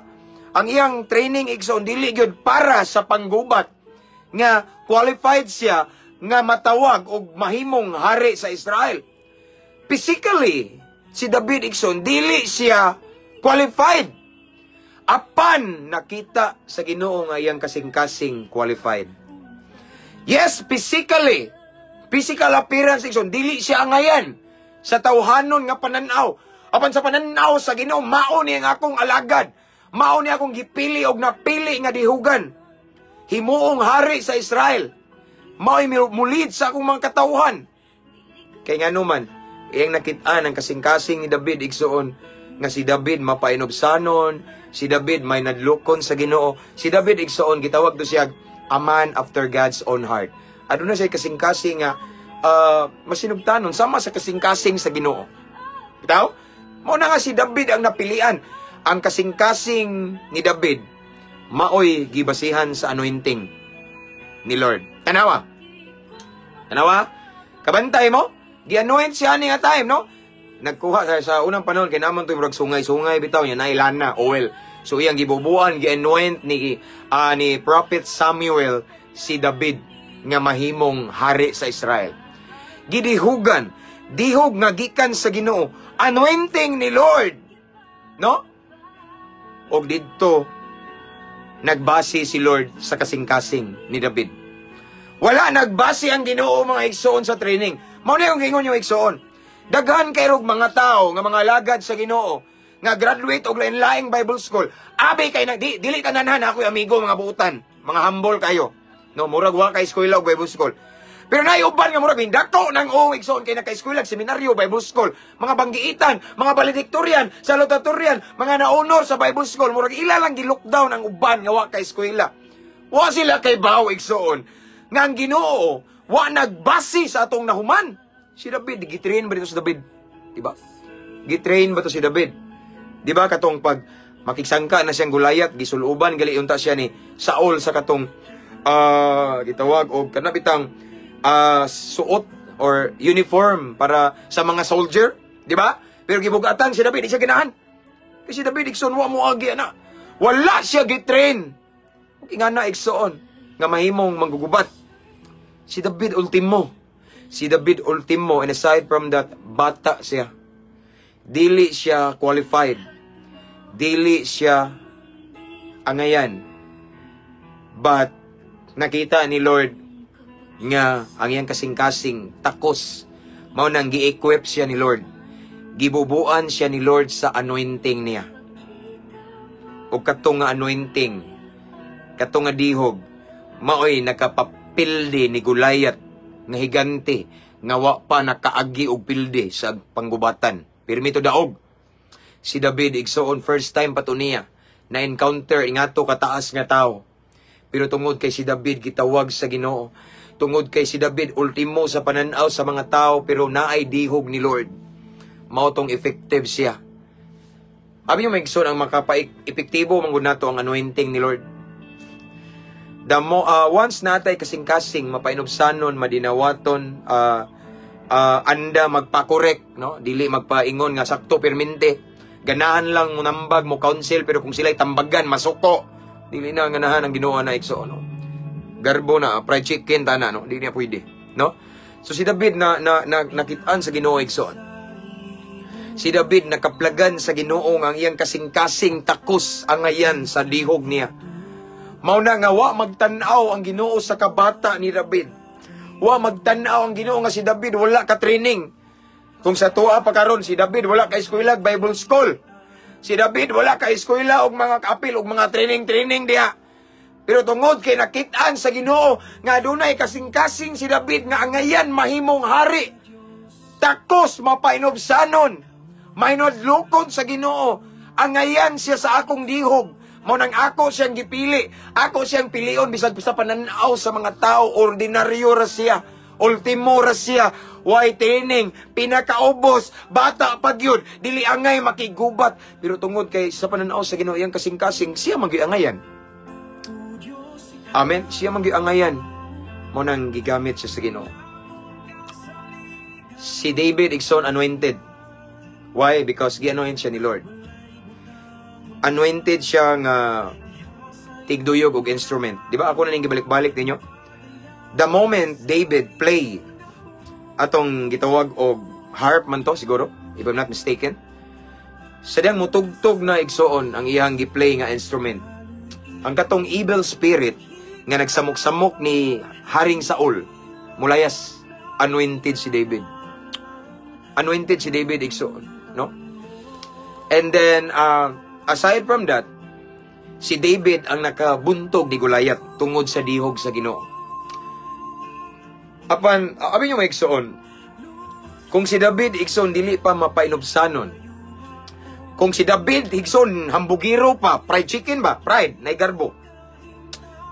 [SPEAKER 2] ang iyang training, igsoon, dili gyud para sa panggubat nga qualified siya nga matawag og mahimong hari sa Israel. Physically, si David, igsoon, dili siya qualified. Apan nakita sa Ginoo nga iyang kasing-kasing qualified. Yes, physically, physical appearance, igsoon, dili siya angayan sa tawhanon nga pananaw. Apan sa pananaw sa Ginoo, mao ni ang akong alagad. Mao ni akong gipili og napili nga dihugan. Himuong hari sa Israel. Mao'y mulid sa akong mga katawhan. Kay ngano man, iyang nakit-an ang kasing-kasing ni David, igsoon, nga si David mapainubsanon, si David may nadlokon sa Ginoo. Si David, igsoon, gitawag to siya a man after God's own heart. Aduna siya kasing-kasing nga masinugtanon sama sa kasing-kasing sa Ginoo. Bitaw? Mao na nga si David ang napilian. Ang kasing-kasing ni David maoy gibasihan sa anointing ni Lord. Tanawa. Tanawa? Kabantay mo? Gi-anoint siya ani nga time, no? Nagkuha sa unang panahon kay naman to murag sungay-sungay bitaw niya naay lana, oil. So iyang gibubuan, gi-anoint ni Prophet Samuel si David nga mahimong hari sa Israel. Gidihugan, dihog nga gikan sa Ginoo, anointing ni Lord. No? Og didto nagbase si Lord sa kasing-kasing ni David. Wala nagbase ang Ginoo, mga igsoon, sa training. Mao na yung giingon yung igsoon. Daghan kay rog mga tao nga mga alagad sa Ginoo nga graduate og lain-laing Bible school. Abi kay na di, dili tanan, ako'y amigo mga buutan, mga humble kayo. No, murag wa kay eskwela og Bible school. Pero naay uban nga murag dako nang uong, igsoon, kay naka-eskwela, seminaryo, Bible school, mga banggiitan, mga valedictorian, salutatorian, mga na-honor sa Bible school, murag ila lang gi-lockdown ang uban nga wa kay eskwela. Wa sila kabaw, igsoon, nga ang Ginoo wa nagbase sa atong nahuman. Si David, gitrain ba dito si David? Diba? Gitrain ba to si David? Di ba katong pag makigsangka na siyang Goliath, gisuluban gali unta siya ni Saul sa katong gitawag og kanabitang suot or uniform para sa mga soldier, di ba? Pero gibugatan si David, di siya ganahan. Kasi David, igsoon, wa mo agi ana. Wala siya gitrain. Ug ingana, igsoon, nga mahimong manggugubat. Si David ultimo. Si David ultimo, and aside from that, bata siya. Dili siya qualified. Dili siya angayan. But nakita ni Lord nga ang iyang kasing-kasing takos, mao nang gi-equip siya ni Lord. Gibubuan siya ni Lord sa anointing niya. O kato nga anointing, kato nga dihog, maoy nakapapildi ni Goliath nga higante nga wa pa nakaagi og pildi sa panggubatan. Pirmi to daog. Si David, igsoon, first time pa to niya na encounter ingato kataas nga tao. Pero tungod kay si David gitawag sa Ginoo, tungod kay si David ultimo sa pananaw sa mga tao pero naay dihog ni Lord, mao tong effective siya. Abi yung igsoon, ang makapa-epektibo man gud nato ang anointing ni Lord. The mo, once natay kasing-kasing mapainubsanon, madinawaton, anda magpa-correct, no? Dili magpaingon nga sakto permente. Ganahan lang mo nambag mo counsel, pero kung sila'y tambagan masuko. Dili na ganahan ang Ginoo na, igsoon, no? Garbo na fried chicken tana, no? Dili na pwede, no? So si David na nakitaan sa Ginoo, igsoon. Si David nakaplagan sa Ginoo nga ang iyang kasing-kasing takos angayan sa dihog niya. Mao na nga wa magtan-aw ang Ginoo sa kabata ni David. Wa magtan-aw ang Ginoo nga si David wala ka training. Kung sa tuwa pa karon, si David wala ka eskwela, Bible school. Si David wala ka eskwela og mga apil og mga training-training diha. Pero tungod kay nakit-an sa Ginoo nga adunay kasing-kasing si David nga angayan mahimong hari, takos mapainubsanon, mahinadlokon sa Ginoo, angayan siya sa akong dihog. Mao nang ako siyang gipili. Ako siyang pilion bisag sa pananaw sa mga tao ordinaryo ra siya. Ultimo ra siya. Way training, pinakaubos, bata pa gyud, dili angay makigubat. Pero tungod kay sa pananaw sa Ginoo iyang kasing-kasing siya man gyud angayan. Amen. Siya man gyud angayan. Mao nang gigamit siya sa Ginoo. Si David, igsoon, anointed. Why? Because gi-anoint siya ni Lord. Anointed siya nga tigduyog og instrument. Di ba ako na ning gibalik-balik ninyo? The moment David play atong gitawag og harp man to siguro, if I'm not mistaken. Sa diyang mutugtog na, igsoon, ang iyang gi-play nga instrument, ang katong evil spirit nga nagsamok-samok ni Haring Saul, mulayas. Anointed si David. Anointed si David, igsoon, no? And then, aside from that, si David ang nakabuntog ni Goliath tungod sa dihog sa Ginoo. Apan, abi nyo, mga igsoon, kung si David, igsoon, dili pa mapainubsanon, kung si David, igsoon, hambugiro pa, fried chicken ba? Pride, naigarbo.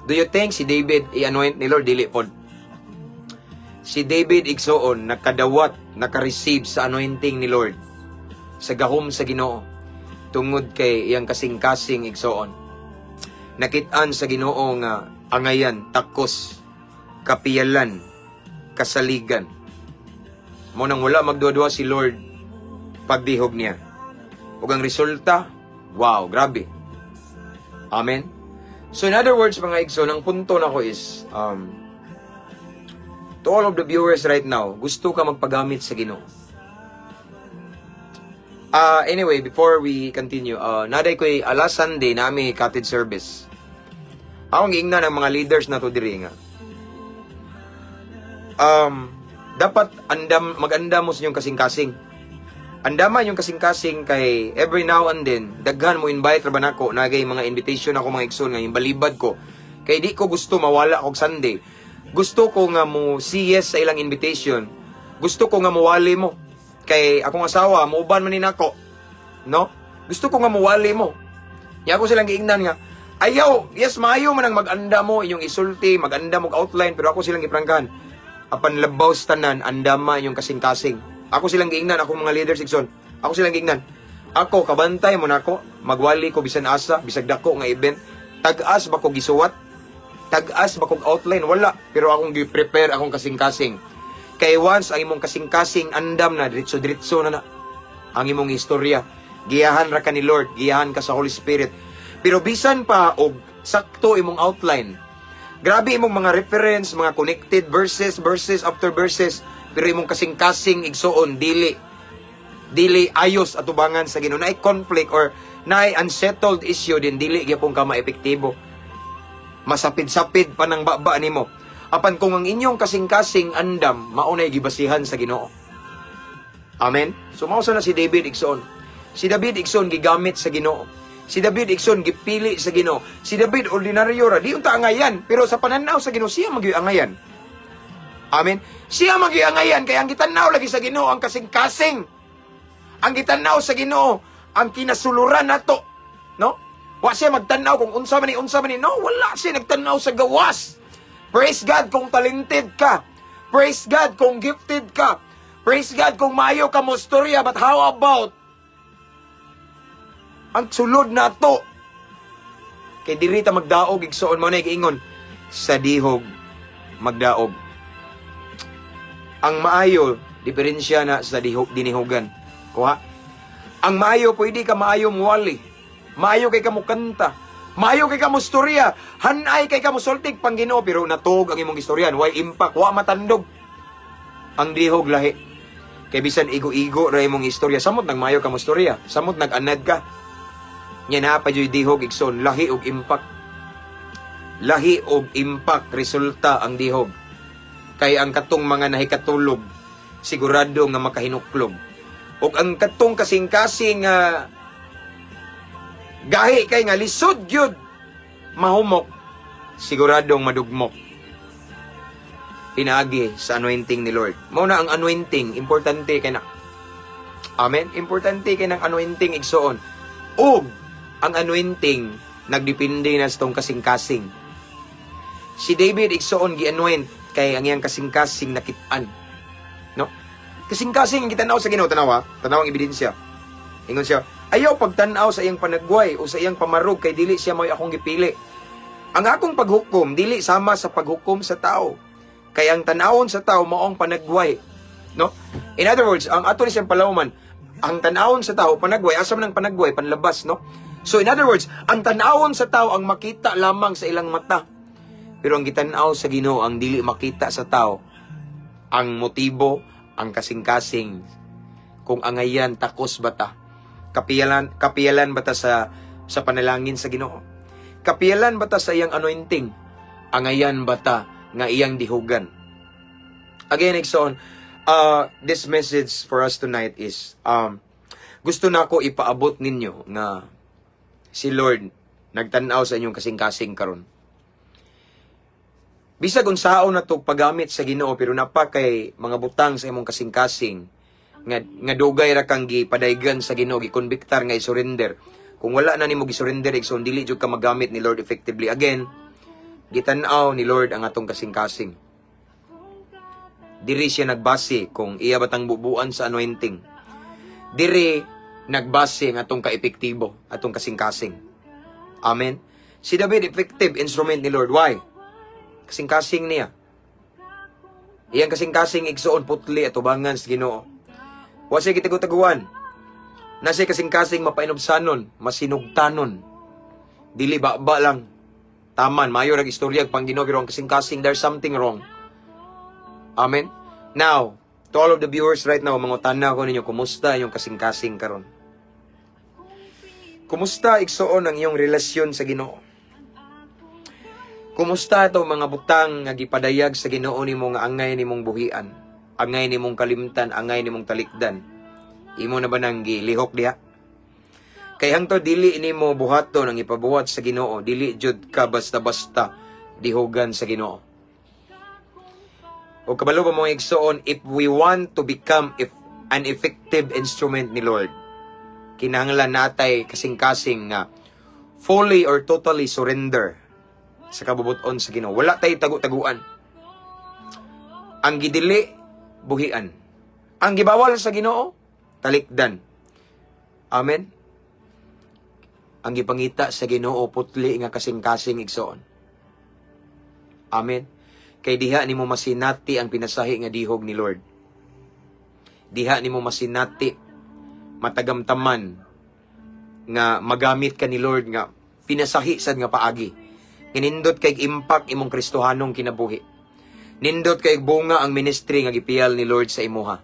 [SPEAKER 2] Do you think si David i-anoint ni Lord? Dili pod. Si David, igsoon, nakadawat, naka-receive sa anointing ni Lord, sa gahom sa Ginoo, tungod kay iyang kasing-kasing, igsoon. Nakitaan sa Ginoo nga angayan, takos, kapiyalan, kasaligan. Mao nang wala magduwa si Lord pagdihog niya. Ug ang resulta, wow, grabe. Amen. So in other words, mga igsoon, ang punto nako is, to all of the viewers right now, gusto ka magpagamit sa Ginoo. Anyway, before we continue, naa diay ko'y last Sunday nami cottage service. Akong giingnan ang mga leaders na to diri nga. Dapat andam maganda mo sa inyong kasing-kasing. Andaman yung kasing-kasing kay every now and then daghan mo invite ra ba nako, nagay mga invitation ako, mga igsoon, nga yung balibad ko kay di ko gusto mawala og Sunday. Gusto ko nga mo say yes sa ilang invitation. Gusto ko nga muwali mo kay akong asawa muuban man ni nako, no? Gusto ko nga muwali mo. Nya ako silang giingnan nga ayaw, yes, maayo man ang mag-anda mo inyong isulti, mag-anda mo og outline, pero ako silang giprangkahan, apan labaw sa tanan, andama inyong kasing-kasing. Ako silang giingnan, akong mga leaders, igsoon. Ako silang giingnan. Ako, kabantay mo nako, magwali ko bisan asa, bisag dako nga event. Tag-as ba ko gisuwat? Tag-as ba kog outline? Wala. Pero akong gi-prepare akong kasing-kasing. Kay once ang imong kasing-kasing andam na, diretso-diretso na na ang imong istorya. Giyahan ra ka ni Lord, giyahan ka sa Holy Spirit. Pero bisan pa og sakto imong outline, grabe imong mga reference, mga connected verses, verses after verses, pero imong kasing-kasing, igsoon, dili ayos atubangan sa Ginoo, naay conflict or naay unsettled issue din, dili gyapon ka maepektibo. Masapid-sapid pa ng baba nimo. Apan kung ang inyong kasing-kasing andam, mao nay gibasihan sa Ginoo. Amen. So mao na si David, igsoon. Si David, igsoon, gigamit sa Ginoo. Si David, igsoon, gipili sa Ginoo. Si David ordinaryo ra, di unta angayan, pero sa pananaw sa Ginoo siya magyuy angayan. Amen. Siya magyuy angayan kay ang gitan-aw lagi sa Ginoo ang kasing-kasing. Ang gitan-aw sa Ginoo ang kinasuluran nato. No? Wa siya magtan-aw kung unsa man ni, unsa man ni. No, wala siya nagtan-aw sa gawas. Praise God kung talented ka. Praise God kung gifted ka. Praise God kung maayo ka mo storya, but how about ang sulod nato? Kay diri ta magdaog, igsoon. Mao na giingon sa dihog magdaog. Ang maayo, diferensya na sa dihog, dinihogan. Kuha. Ang maayo, pwede ka maayo muwali. Maayo kay ka mo kanta. Maayo kay ka mo storya. Hanay kay ka mo sultig pang Ginoo, pero natog ang imong istoryan. Why impact, wa matandog. Ang dihog lahi. Kay bisan igo-igo ra imong istorya, samot nag maayo ka mo istorya, samot nag-anad ka. Nya naa pa juy dihog, igsoon, lahi og impact. Lahi og impact resulta ang dihog. Kay ang katong mga nahikatulog, sigurado nga makahinuklog. Ug ang katong kasing-kasing nga gahi kay nga lisod gyud mahumok, siguradong madugmok. Pinaagi sa anointing ni Lord. Mao na ang anointing, importante kay na. Amen? Importante kay ng anointing, igsoon. Ug ang anointing nagdepende na sa tong kasing-kasing. Si David, igsoon, gi-anoint kay ang iyang kasing-kasing nakit-an. No? Kasing-kasing ang gitanaw sa Ginoo, tanawa, tanaw ang ebidensya. Ingon siya, "Ayaw pagtan-aw sa iyang panagway o sa iyang pamarog kay dili siya mo'y akong gipili. Ang akong paghukom dili sama sa paghukom sa tao." Kay ang tan-awon sa tao mao ang panagway. No? In other words, ang ato ni siyang palawman, ang tan-awon sa tao panagway, asa man ang panagway? Panlabas, no? So in other words, ang tan-awon sa tao ang makita lamang sa ilang mata. Pero ang gitan-aw sa Ginoo ang dili makita sa tao. Ang motibo, ang kasing-kasing. Kung angayan, takos ba ta? Kapiyalan, kapiyalan ba ta sa panalangin sa Ginoo? Kapiyalan ba ta sa iyang anointing? Angayan ba ta nga iyang dihugan? Again, igsoon, this message for us tonight is, gusto na ako ipaabot ninyo nga si Lord nagtan-aw sa inyong kasing-kasing karon. Bisag unsaon na to paggamit sa Ginoo, pero napa kay mga butang sa imong kasing-kasing nga dugay ra kang gipadaygan sa Ginoo, gikonbiktar nga i-surrender. Kung wala na nimo gi-surrender, igsoon, dili jud ka magamit ni Lord effectively. Again, gitan-aw ni Lord ang atong kasing-kasing. Diri siya nagbase kung iya batang bubuan sa anointing. Diri nagbase ang atong kaepektibo, atong kasing-kasing. Amen. Si David, effective instrument ni Lord. Why? Kasing-kasing niya. Iyang kasing-kasing, igsoon, putli atubangan sa Ginoo. Wa siya gitago-taguan. Na siya kasing-kasing mapainubsanon, masinugtanon. Dili ba ba lang. Taman, mayo rag istorya pang Ginoo, pero ang kasing-kasing, there's something wrong. Amen. Now, to all of the viewers right now, mangutana ko ninyo, kumusta inyong kasing-kasing karon? Kumusta, igsoon, ang iyong relasyon sa Ginoo? Kumusta ito mga butang nga gipadayag sa Ginoo nimo nga angay nimong buhian, angay nimong kalimtan, angay nimong talikdan? Imo na ba nang gilihok diha? Kay hangtod dili nimo buhaton ang ipabuhat sa Ginoo, dili jud ka basta-basta dihugan sa Ginoo. O kabalo ba mga igsoon, if we want to become an effective instrument ni Lord, kinahanglan natay kasing-kasing nga fully or totally surrender sa kabubuton sa Ginoo. Wala tay tagu-taguan. Ang gidili, buhian. Ang gibawal sa Ginoo, talikdan. Amen. Ang gipangita sa Ginoo, putli nga kasing-kasing, igsoon. Amen. Kay diha nimo masinati ang pinasahi nga dihog ni Lord. Diha nimo masinati, matagamtaman nga magamit ka ni Lord nga pinasahi sad nga paagi. Nindot kay impact imong Kristohanong kinabuhi. Nindot kay bunga ang ministry nga gipiyal ni Lord sa imuha.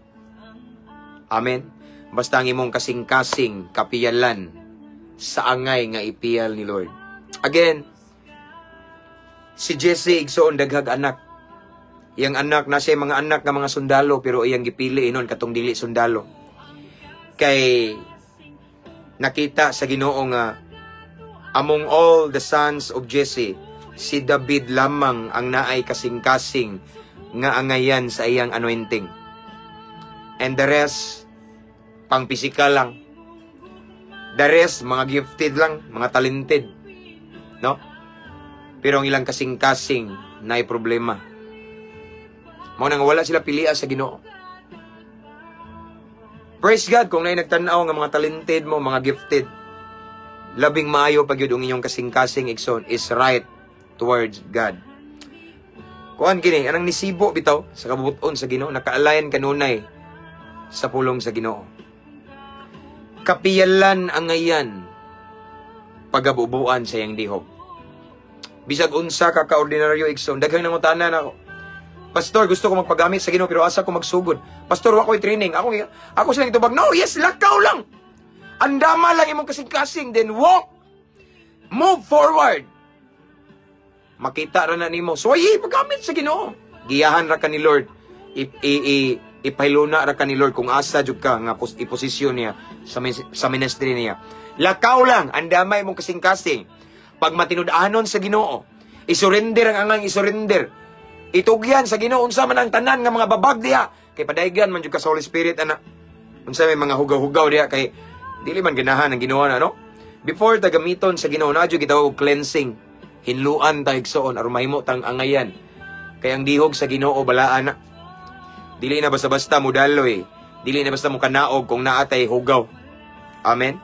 [SPEAKER 2] Amen. Basta ang imong kasing-kasing kapiyalan sa angay nga ipiyal ni Lord. Again, si Jesse, igsoon, daghag anak. Iyang anak na siya mga anak nga mga sundalo, pero iyang gipili inon katong dili sundalo. Kay nakita sa Ginoo nga among all the sons of Jesse, si David lamang ang naay kasing-kasing nga angayan sa iyang anointing. And the rest, pang physical lang. The rest, mga gifted lang, mga talented. No? Pero ang ilang kasing-kasing naay problema. Mao nang wala sila pilia sa Ginoo. Praise God kung naay nagtan-aw nga mga talented mo, mga gifted. Labing maayo pag yun ang inyong kasing-kasing, igsoon, is right towards God. Kuan kini, anang nisibo bitaw sa kabubuton sa Ginoo, naka-align kanunay sa pulong sa Ginoo. Kapiyalan ang ngayan pagabubuan sa iyang dihog. Bisag unsa ka kaordinaryo, igsoon, daghang nangutana nako. "Pastor, gusto ko magpagamit sa Ginoo, pero asa ko magsugod? Pastor, wa ko'y training." Ako silang itubag, "No, yes, lakaw lang. Andama lang imong kasing-kasing, then walk. Move forward. Makita ra na nimo. So, ay, paggamit sa Ginoo. Giyahan ra ka ni Lord. Ipahiluna ra ka ni Lord kung asa jud ka nga iposisyon niya sa ministry niya. Lakaw lang, andamay imong kasing-kasing. Pag matinud-anon sa Ginoo, isurrender ang angang isurrender. Itugyan sa Ginoo unsa man ang tanan nga mga babag diha. Kay padaygan man jud ka sa Holy Spirit ana. Unsa may mga hugaw-hugaw diha, kay dili man ganahan ang Ginoo na, no? Before ta gamiton sa Ginoo, na jud gitawag og cleansing. Hinluan ta, igsoon, aron mahimo tang angayan. Kay ang dihog sa Ginoo balaan na. Dili na basta-basta mudaloy. Dili na basta mo kanaog kung naa tay hugaw. Amen.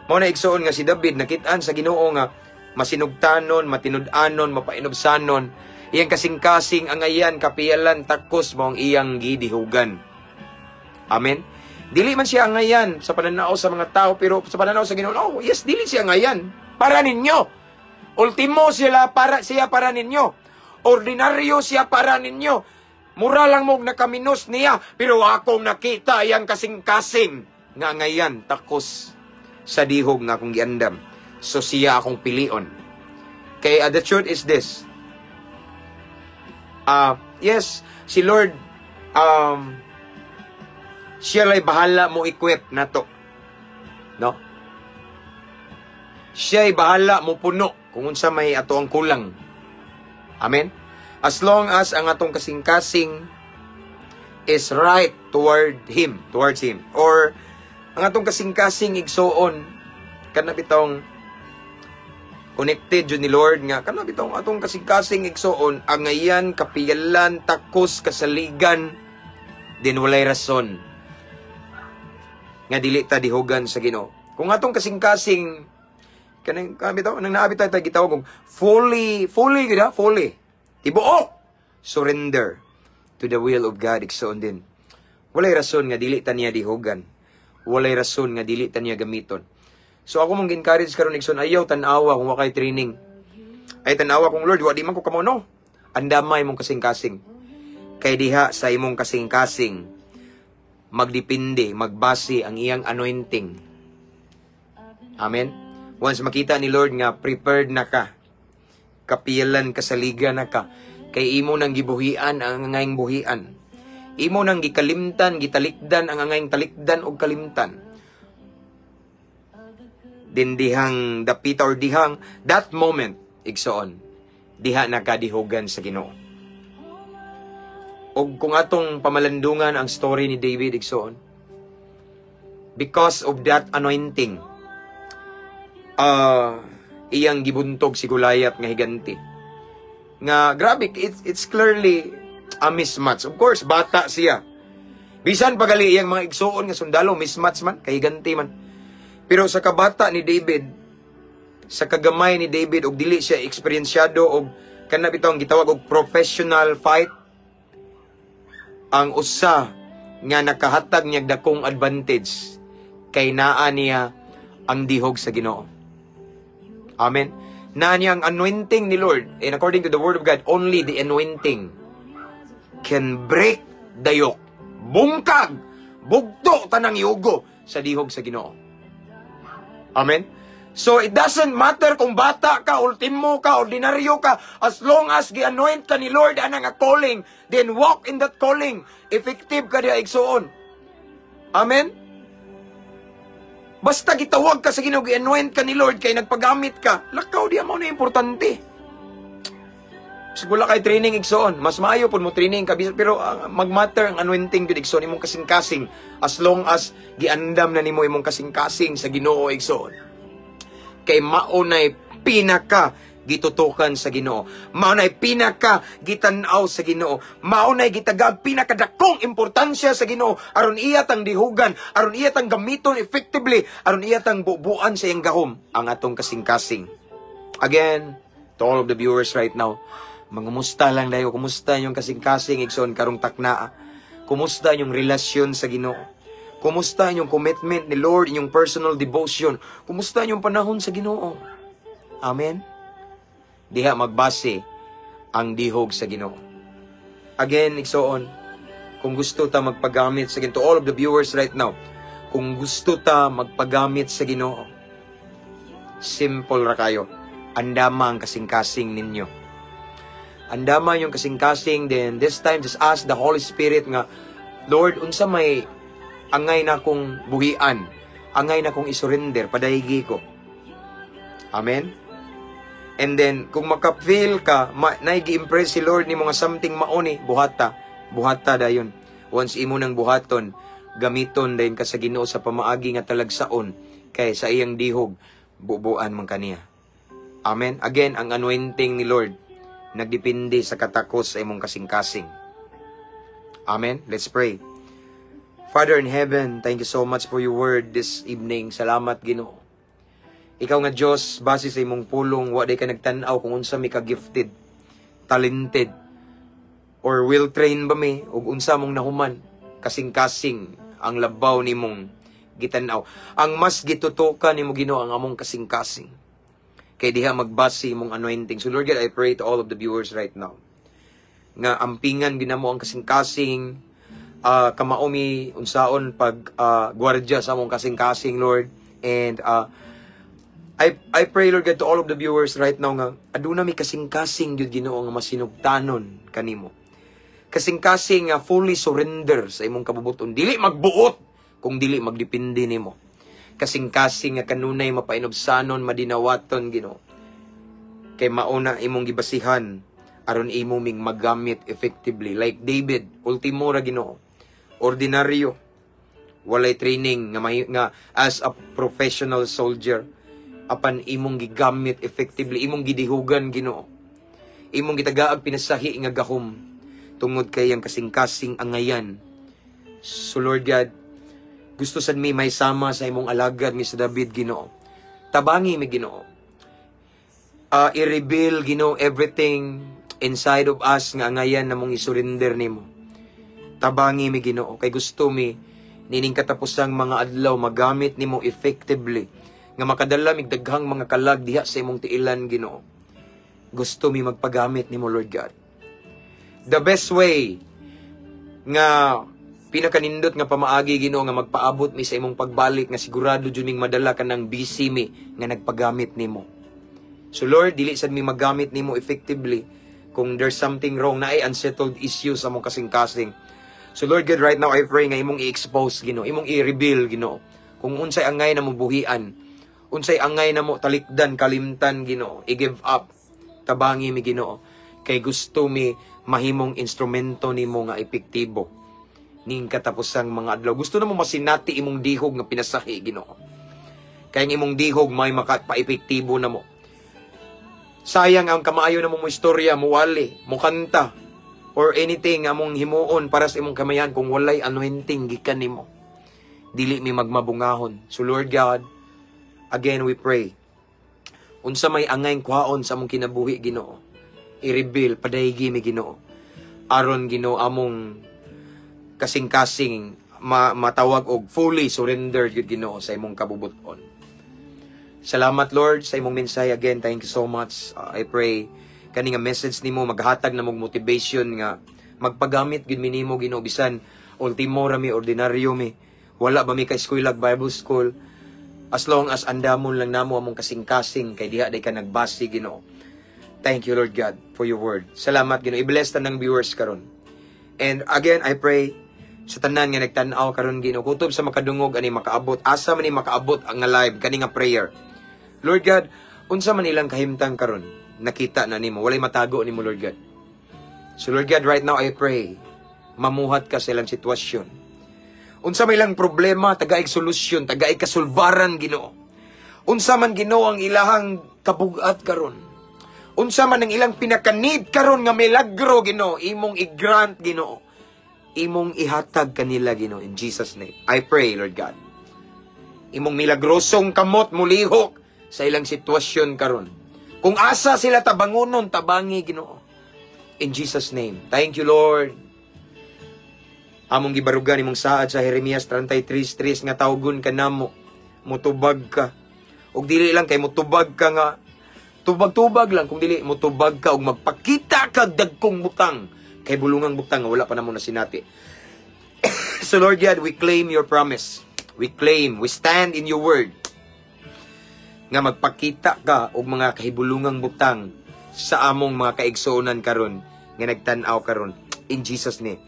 [SPEAKER 2] Mao na, igsoon, nga si David nakit-an sa Ginoo nga masinugtanon, matinud-anon, mapainubsanon. Iyang kasing-kasing angayan, kapiyalan, takos mo ang iyang gidihugan. Amen. Dili man siya angayan sa pananaw sa mga tao, pero sa pananaw sa Ginoo, oh yes, dili siya angayan. Para ninyo. Ultimo sila para siya para ninyo. Ordinaryo siya para ninyo. Mura lang mo nakaminos niya, pero akong nakita iyang kasing-kasing nga angayan takos. sa dihog nga akong giandam. So siya akong pilion. Kay the truth is this. Yes, si Lord siya lay bahala mo equip nato. No? Siya ay bahala mo puno kung unsa may ato ang kulang. Amen? As long as ang atong kasing-kasing is right toward Him, towards Him. Or ang atong kasing-kasing, igsoon, kana bitong connected jud ni Lord nga kana bitong atong kasing-kasing, igsoon, angayan, kapiyalan, takos, kasaligan, din walay rason nga dili ta dihugan sa Ginoo. Kung atong kasing-kasing kanang kami to nang naabi tayo gitawag og fully, fully gid ha, fully tibuok surrender to the will of God, igsoon, din walay rason nga dili ta niya dihugan, walay rason nga dili ta niya gamiton. So ako mong encourage karon, igsoon, ayaw tan-awa kung wa kay training. Ay tan-awa kung, "Lord, wa di man ko kamo," no. Andamay mong kasing-kasing. Kay diha sa imong kasing-kasing magdepende, magbase ang iyang anointing. Amen. Once makita ni Lord nga prepared na ka, kapiyalan, kasaligan na ka, kay imo nang gibuhian ang angayng buhian. Imo nang gikalimtan, gitalikdan ang angayng talikdan og kalimtan. Din dihang dapita or dihang that moment, igsoon, diha na ka dihugan sa Ginoo. Og kung atong pamalandungan ang story ni David, igsoon, because of that anointing, iyang gibuntog si Goliath nga higante. Nga grabe, it's clearly a mismatch. Of course, bata siya. Bisan pagali iyang mga igsuon nga sundalo, mismatch man, kay higante man. Pero sa kabata ni David, sa kagamay ni David og dili siya eksperyensyado og kana bitaw ang gitawag og professional fight, ang usa nga nakahatag niya dakong advantage kay naa niya ang dihog sa Ginoo. Amen. Naa niya ang anointing ni Lord. And according to the word of God, only the anointing can break the yoke. Bungkag, bugto tanang yugo sa dihog sa Ginoo. Amen. So it doesn't matter kung bata ka, ultimo ka, ordinaryo ka, as long as gi-anoint ka ni Lord ana nga calling, then walk in that calling. Effective ka diha, igsuon. Amen? Basta gitawag ka sa Ginoo, gi-anoint ka ni Lord kay nagpagamit ka, lakaw diha, mao na importante. Bisag wala kay training, igsoon, mas maayo pud mo training ka pero magmatter ang anointing gud, igsoon, imong kasing-kasing, as long as giandam na nimo imong kasing-kasing sa Ginoo, igsoon. Kay mao nay pinaka gitutukan sa Ginoo. Mao nay pinaka gitan-aw sa Ginoo. Mao nay gitagag pinakadakong importansya sa Ginoo aron iya tang dihugan, aron iya tang gamiton effectively, aron iya tang bubuan sa iyang gahom ang atong kasing-kasing. Again, to all of the viewers right now, mangumusta lang dayo, kumusta inyong kasing-kasing, igsoon, karong taknaa? Kumusta inyong relasyon sa Ginoo? Kumusta inyong commitment ni Lord, inyong personal devotion? Kumusta inyong panahon sa Ginoo? Amen? Diha magbase ang dihog sa Ginoo. Again, igsoon, kung gusto ta magpagamit sa Ginoo, to all of the viewers right now, kung gusto ta magpagamit sa Ginoo, simple ra kayo. Andama ang kasing-kasing ninyo. Andama yung kasing-kasing, then this time just ask the Holy Spirit nga, "Lord, unsa may angay na kong buhian, angay na kong isurrender, padaygi ko." Amen? And then, kung maka-feel ka, naigi-impress si Lord ni mga something mauni, buhata, buhata dayon. Once imo nang buhaton, gamiton dayon ka sa Ginoo sa pamaagi nga talagsaon, kay sa iyang dihog, bubuan man kaniya. Amen? Again, ang anointing ni Lord, nagdepende sa katakos sa imong kasing-kasing. Amen? Let's pray. Father in heaven, thank you so much for your word this evening. Salamat, Ginoo. Ikaw nga Diyos, base sa imong pulong, wa day ka nagtan-aw kung unsa mi ka gifted, talented, or well-trained ba mi, ug unsa mong nahuman, kasing-kasing ang labaw nimong gitan-aw. Ang mas gitutukan nimo, Ginoo, ang among kasing-kasing. Kay diha magbase imong anointing. So Lord God, I pray to all of the viewers right now nga ampingan ginamo ang kasing-kasing, kamao mi unsaon pag gwardya sa among kasing-kasing, Lord. And I pray, Lord God, to all of the viewers right now nga aduna mi kasing-kasing gyud, Ginoo, nga masinugtanon kanimo. Kasing-kasing nga fully surrender sa imong kabubuton. Dili magbuot kung dili magdepende nimo. Kasing-kasing nga kanunay mapainubsanon, madinawaton, Ginoo. Kay mauna imong gibasihan aron imo ming magamit effectively like David, ultimo ra, Ginoo. Ordinaryo, walay training nga as a professional soldier, apan imong gigamit effectively, imong gidihugan, Ginoo, imong gitagaag pinasahi nga gahom tungod kay ang kasing-kasing angayan. So Lord God, gusto sad mi may sama sa imong alagad nga si David, Ginoo. Tabangi mi, Ginoo. I-reveal, Ginoo, everything inside of us nga angayan namong isurrender nimo. Tabangi mi, Ginoo, kay gusto mi nining katapusang mga adlaw magamit nimo effectively nga makadala mig daghang mga kalag diha sa imong tiilan, Ginoo. Gusto mi magpagamit nimo, Lord God. The best way nga pinakanindot nga pamaagi, Ginoo, nga magpaabot mi sa imong pagbalik nga sigurado jud ming madala kanang busy mi nga nagpagamit nimo. So Lord, dili sad mi magamit nimo effectively kung there's something wrong na ay unsettled issues sa among kasing-kasing. So Lord God, right now I pray nga imong i-expose, Ginoo, imong i-reveal, Ginoo, kung unsay angay na mo buhian, unsay angay na mo talikdan, kalimtan, Ginoo, i-give up. Tabangi mi, Ginoo, kay gusto mi mahimong instrumento nimo nga epektibo ning katapusang mga adlaw. Gusto na mo masinati imong dihog nga pinasahi, Ginoo. Kay ang imong dihog may makapaepektibo na mo. Sayang ang kamaayo na mo mo istorya, muwali, mukanta, or anything among himuon para sa imong kamayan kung walay anointing gikan nimo. Dili mi magmabungahon. So Lord God, again we pray. Unsa may angay kuhaon sa among kinabuhi, Ginoo. I-reveal padaygi mi, Ginoo. Aron, Ginoo, among kasing-kasing matawag og fully surrendered gyud, Ginoo, sa imong kabubuton. Salamat, Lord, sa imong mensahe again. Thank you so much. I pray kani nga message nimo maghatag na mong motivation nga magpagamit gyud mi nimo, Ginoo, bisan ultimo ra mi, ordinaryo mi. Wala ba mi ka eskwela, Bible school? As long as andamon lang namo among kasing-kasing kay diha day ka nagbasi, Ginoo. Thank you, Lord God, for your word. Salamat, Ginoo. I-bless tanang viewers karon. And again, I pray sa tanan nga nagtan-aw karon, Ginoo, kutob sa makadungog ani makaabot, asa man ni makaabot ang nga live kani nga prayer. Lord God, unsa man ilang kahimtang karon, nakita na nimo, walay matago nimo, Lord God. So Lord God, right now I pray, mamuhat ka sa ilang sitwasyon. Unsa may ilang problema, tagaig solusyon, tagaig kasulbaran, Ginoo. Unsa man, Ginoo, ang ilahang kabugat karon. Unsa man ang ilang pinaka-need karon nga milagro, Ginoo, imong i-grant, Ginoo. Imong ihatag kanila, Ginoo, in Jesus' name. I pray, Lord God. Imong milagrosong kamot mulihok sa ilang sitwasyon karon. Kung asa sila tabangunon, tabangi, Ginoo. In Jesus' name. Thank you, Lord. Among gibarugan imong saad sa Jeremias 33:3 nga tawgon ka namo, mutubag ka. Og dili lang kay mutubag ka nga tubag-tubag lang, kung dili mutubag ka og magpakita kag dagkong butang kay bulungang butang nga wala pa namo nasinati. So Lord God, we claim your promise. We claim, we stand in your word nga magpakita ka og mga kahibulungang butang sa among mga kaigsuonan karon nga nagtan-aw karon, in Jesus' name.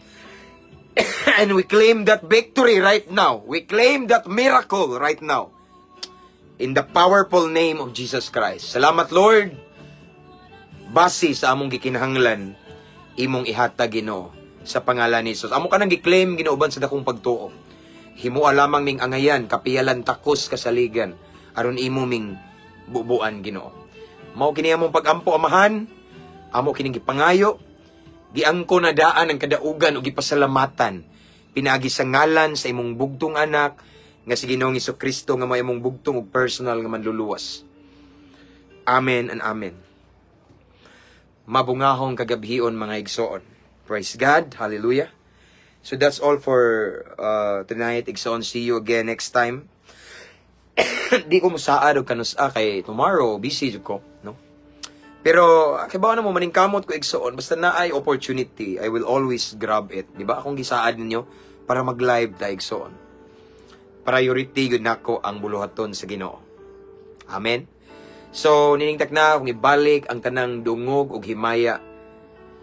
[SPEAKER 2] And we claim that victory right now. We claim that miracle right now. In the powerful name of Jesus Christ. Salamat, Lord. Base sa among gikinahanglan, imong ihatag, Ginoo, sa pangalan ni Jesus. Amo kanang gi-claim, Ginoo, uban sa dakong pagtuo. Himoa lamang ming angayan, kapiyalan, takos kasaligan aron imo ming bubuan, Ginoo. Mao kini among pagampo, Amahan, amo kining gipangayo, giangko na daan ang kadaugan ug gipasalamatan pinaagi sa ngalan sa imong bugtong anak nga si Ginoong Kristo nga may imong bugtong ug personal nga manluluwas. Amen and amen. Mabungahong kagabhion, mga igsoon. Praise God. Hallelujah. So that's all for tonight, igsoon. See you again next time. Di ko musaad og kanusa kay tomorrow busy jud ko, no? Pero kay na mo maningkamot ko, igsoon, basta naay opportunity, I will always grab it. Di ba akong gisaad ninyo para mag-live ta, igsoon? Priority gud nako ang buluhaton sa Ginoo. Amen. So niningtak na akong ibalik ang tanang dungog ug himaya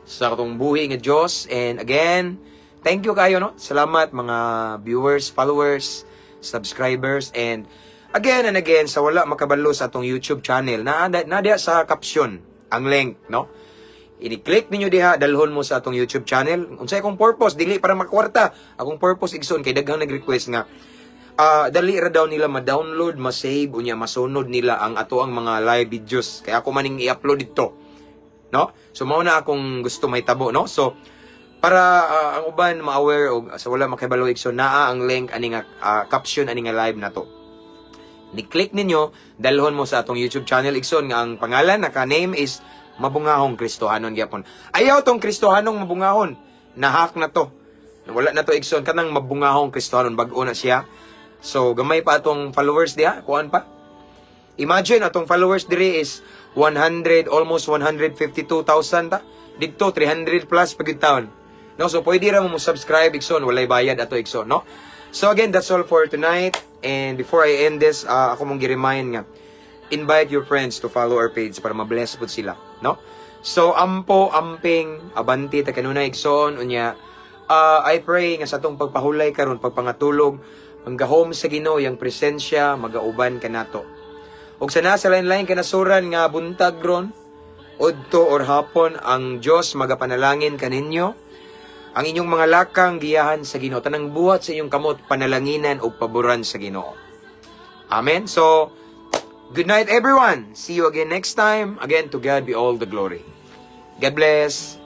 [SPEAKER 2] sa atong buhi nga Dios. And again, thank you kayo, no? Salamat, mga viewers, followers, subscribers, and again and again, sa wala makabalo sa atong YouTube channel, na diha sa caption ang link, no? I-click ninyo diha, dalhon mo sa atong YouTube channel. Unsay akong purpose? Dili para makwarta. Akong purpose, igsoon, kay daghang nag-request nga dali ra daw nila ma-download, ma-save unya masunod nila ang ato ang mga live videos. Kaya ako maning i-upload dito. No? So mao na akong gusto may tabo, no? So para ang uban ma-aware og sa wala makibalo, igsoon, naa ang link ani nga caption ani nga live na to. Ni-click ninyo, dalhon mo sa atong YouTube channel, igsoon, nga ang pangalan naka-name is Mabungahong Kristohanon gyapon. Ayaw tong Kristohanong Mabungahon. Nahack na to. Wala na to, igsoon, kanang Mabungahong Kristohanon, bag-o na siya. So gamay pa atong followers diha, kuan pa. Imagine, atong followers diri is 100, almost 152,000 ta. Didto 300 plus pag taon. No, so pwede ra mo subscribe, igsoon, walay bayad ato, igsoon, no? So again, that's all for tonight. And before I end this, ako mong gi-remind nga invite your friends to follow our page para ma-bless pud sila, no? So ampo, amping, abanti ta kanunay, igsoon. Unya I pray nga sa atong pagpahulay karon, pagpangatulog, ang gahom sa Ginoo, yang presensya magauban kanato. Ug sa nasa lain-lain kanasuran nga buntag ron, udto or hapon, ang Dios magapanalangin kaninyo. Ang inyong mga lakang giyahan sa Ginoo, tanang buhat sa inyong kamot panalanginan ug paboran sa Ginoo. Amen. So good night, everyone. See you again next time. Again, to God be all the glory. God bless.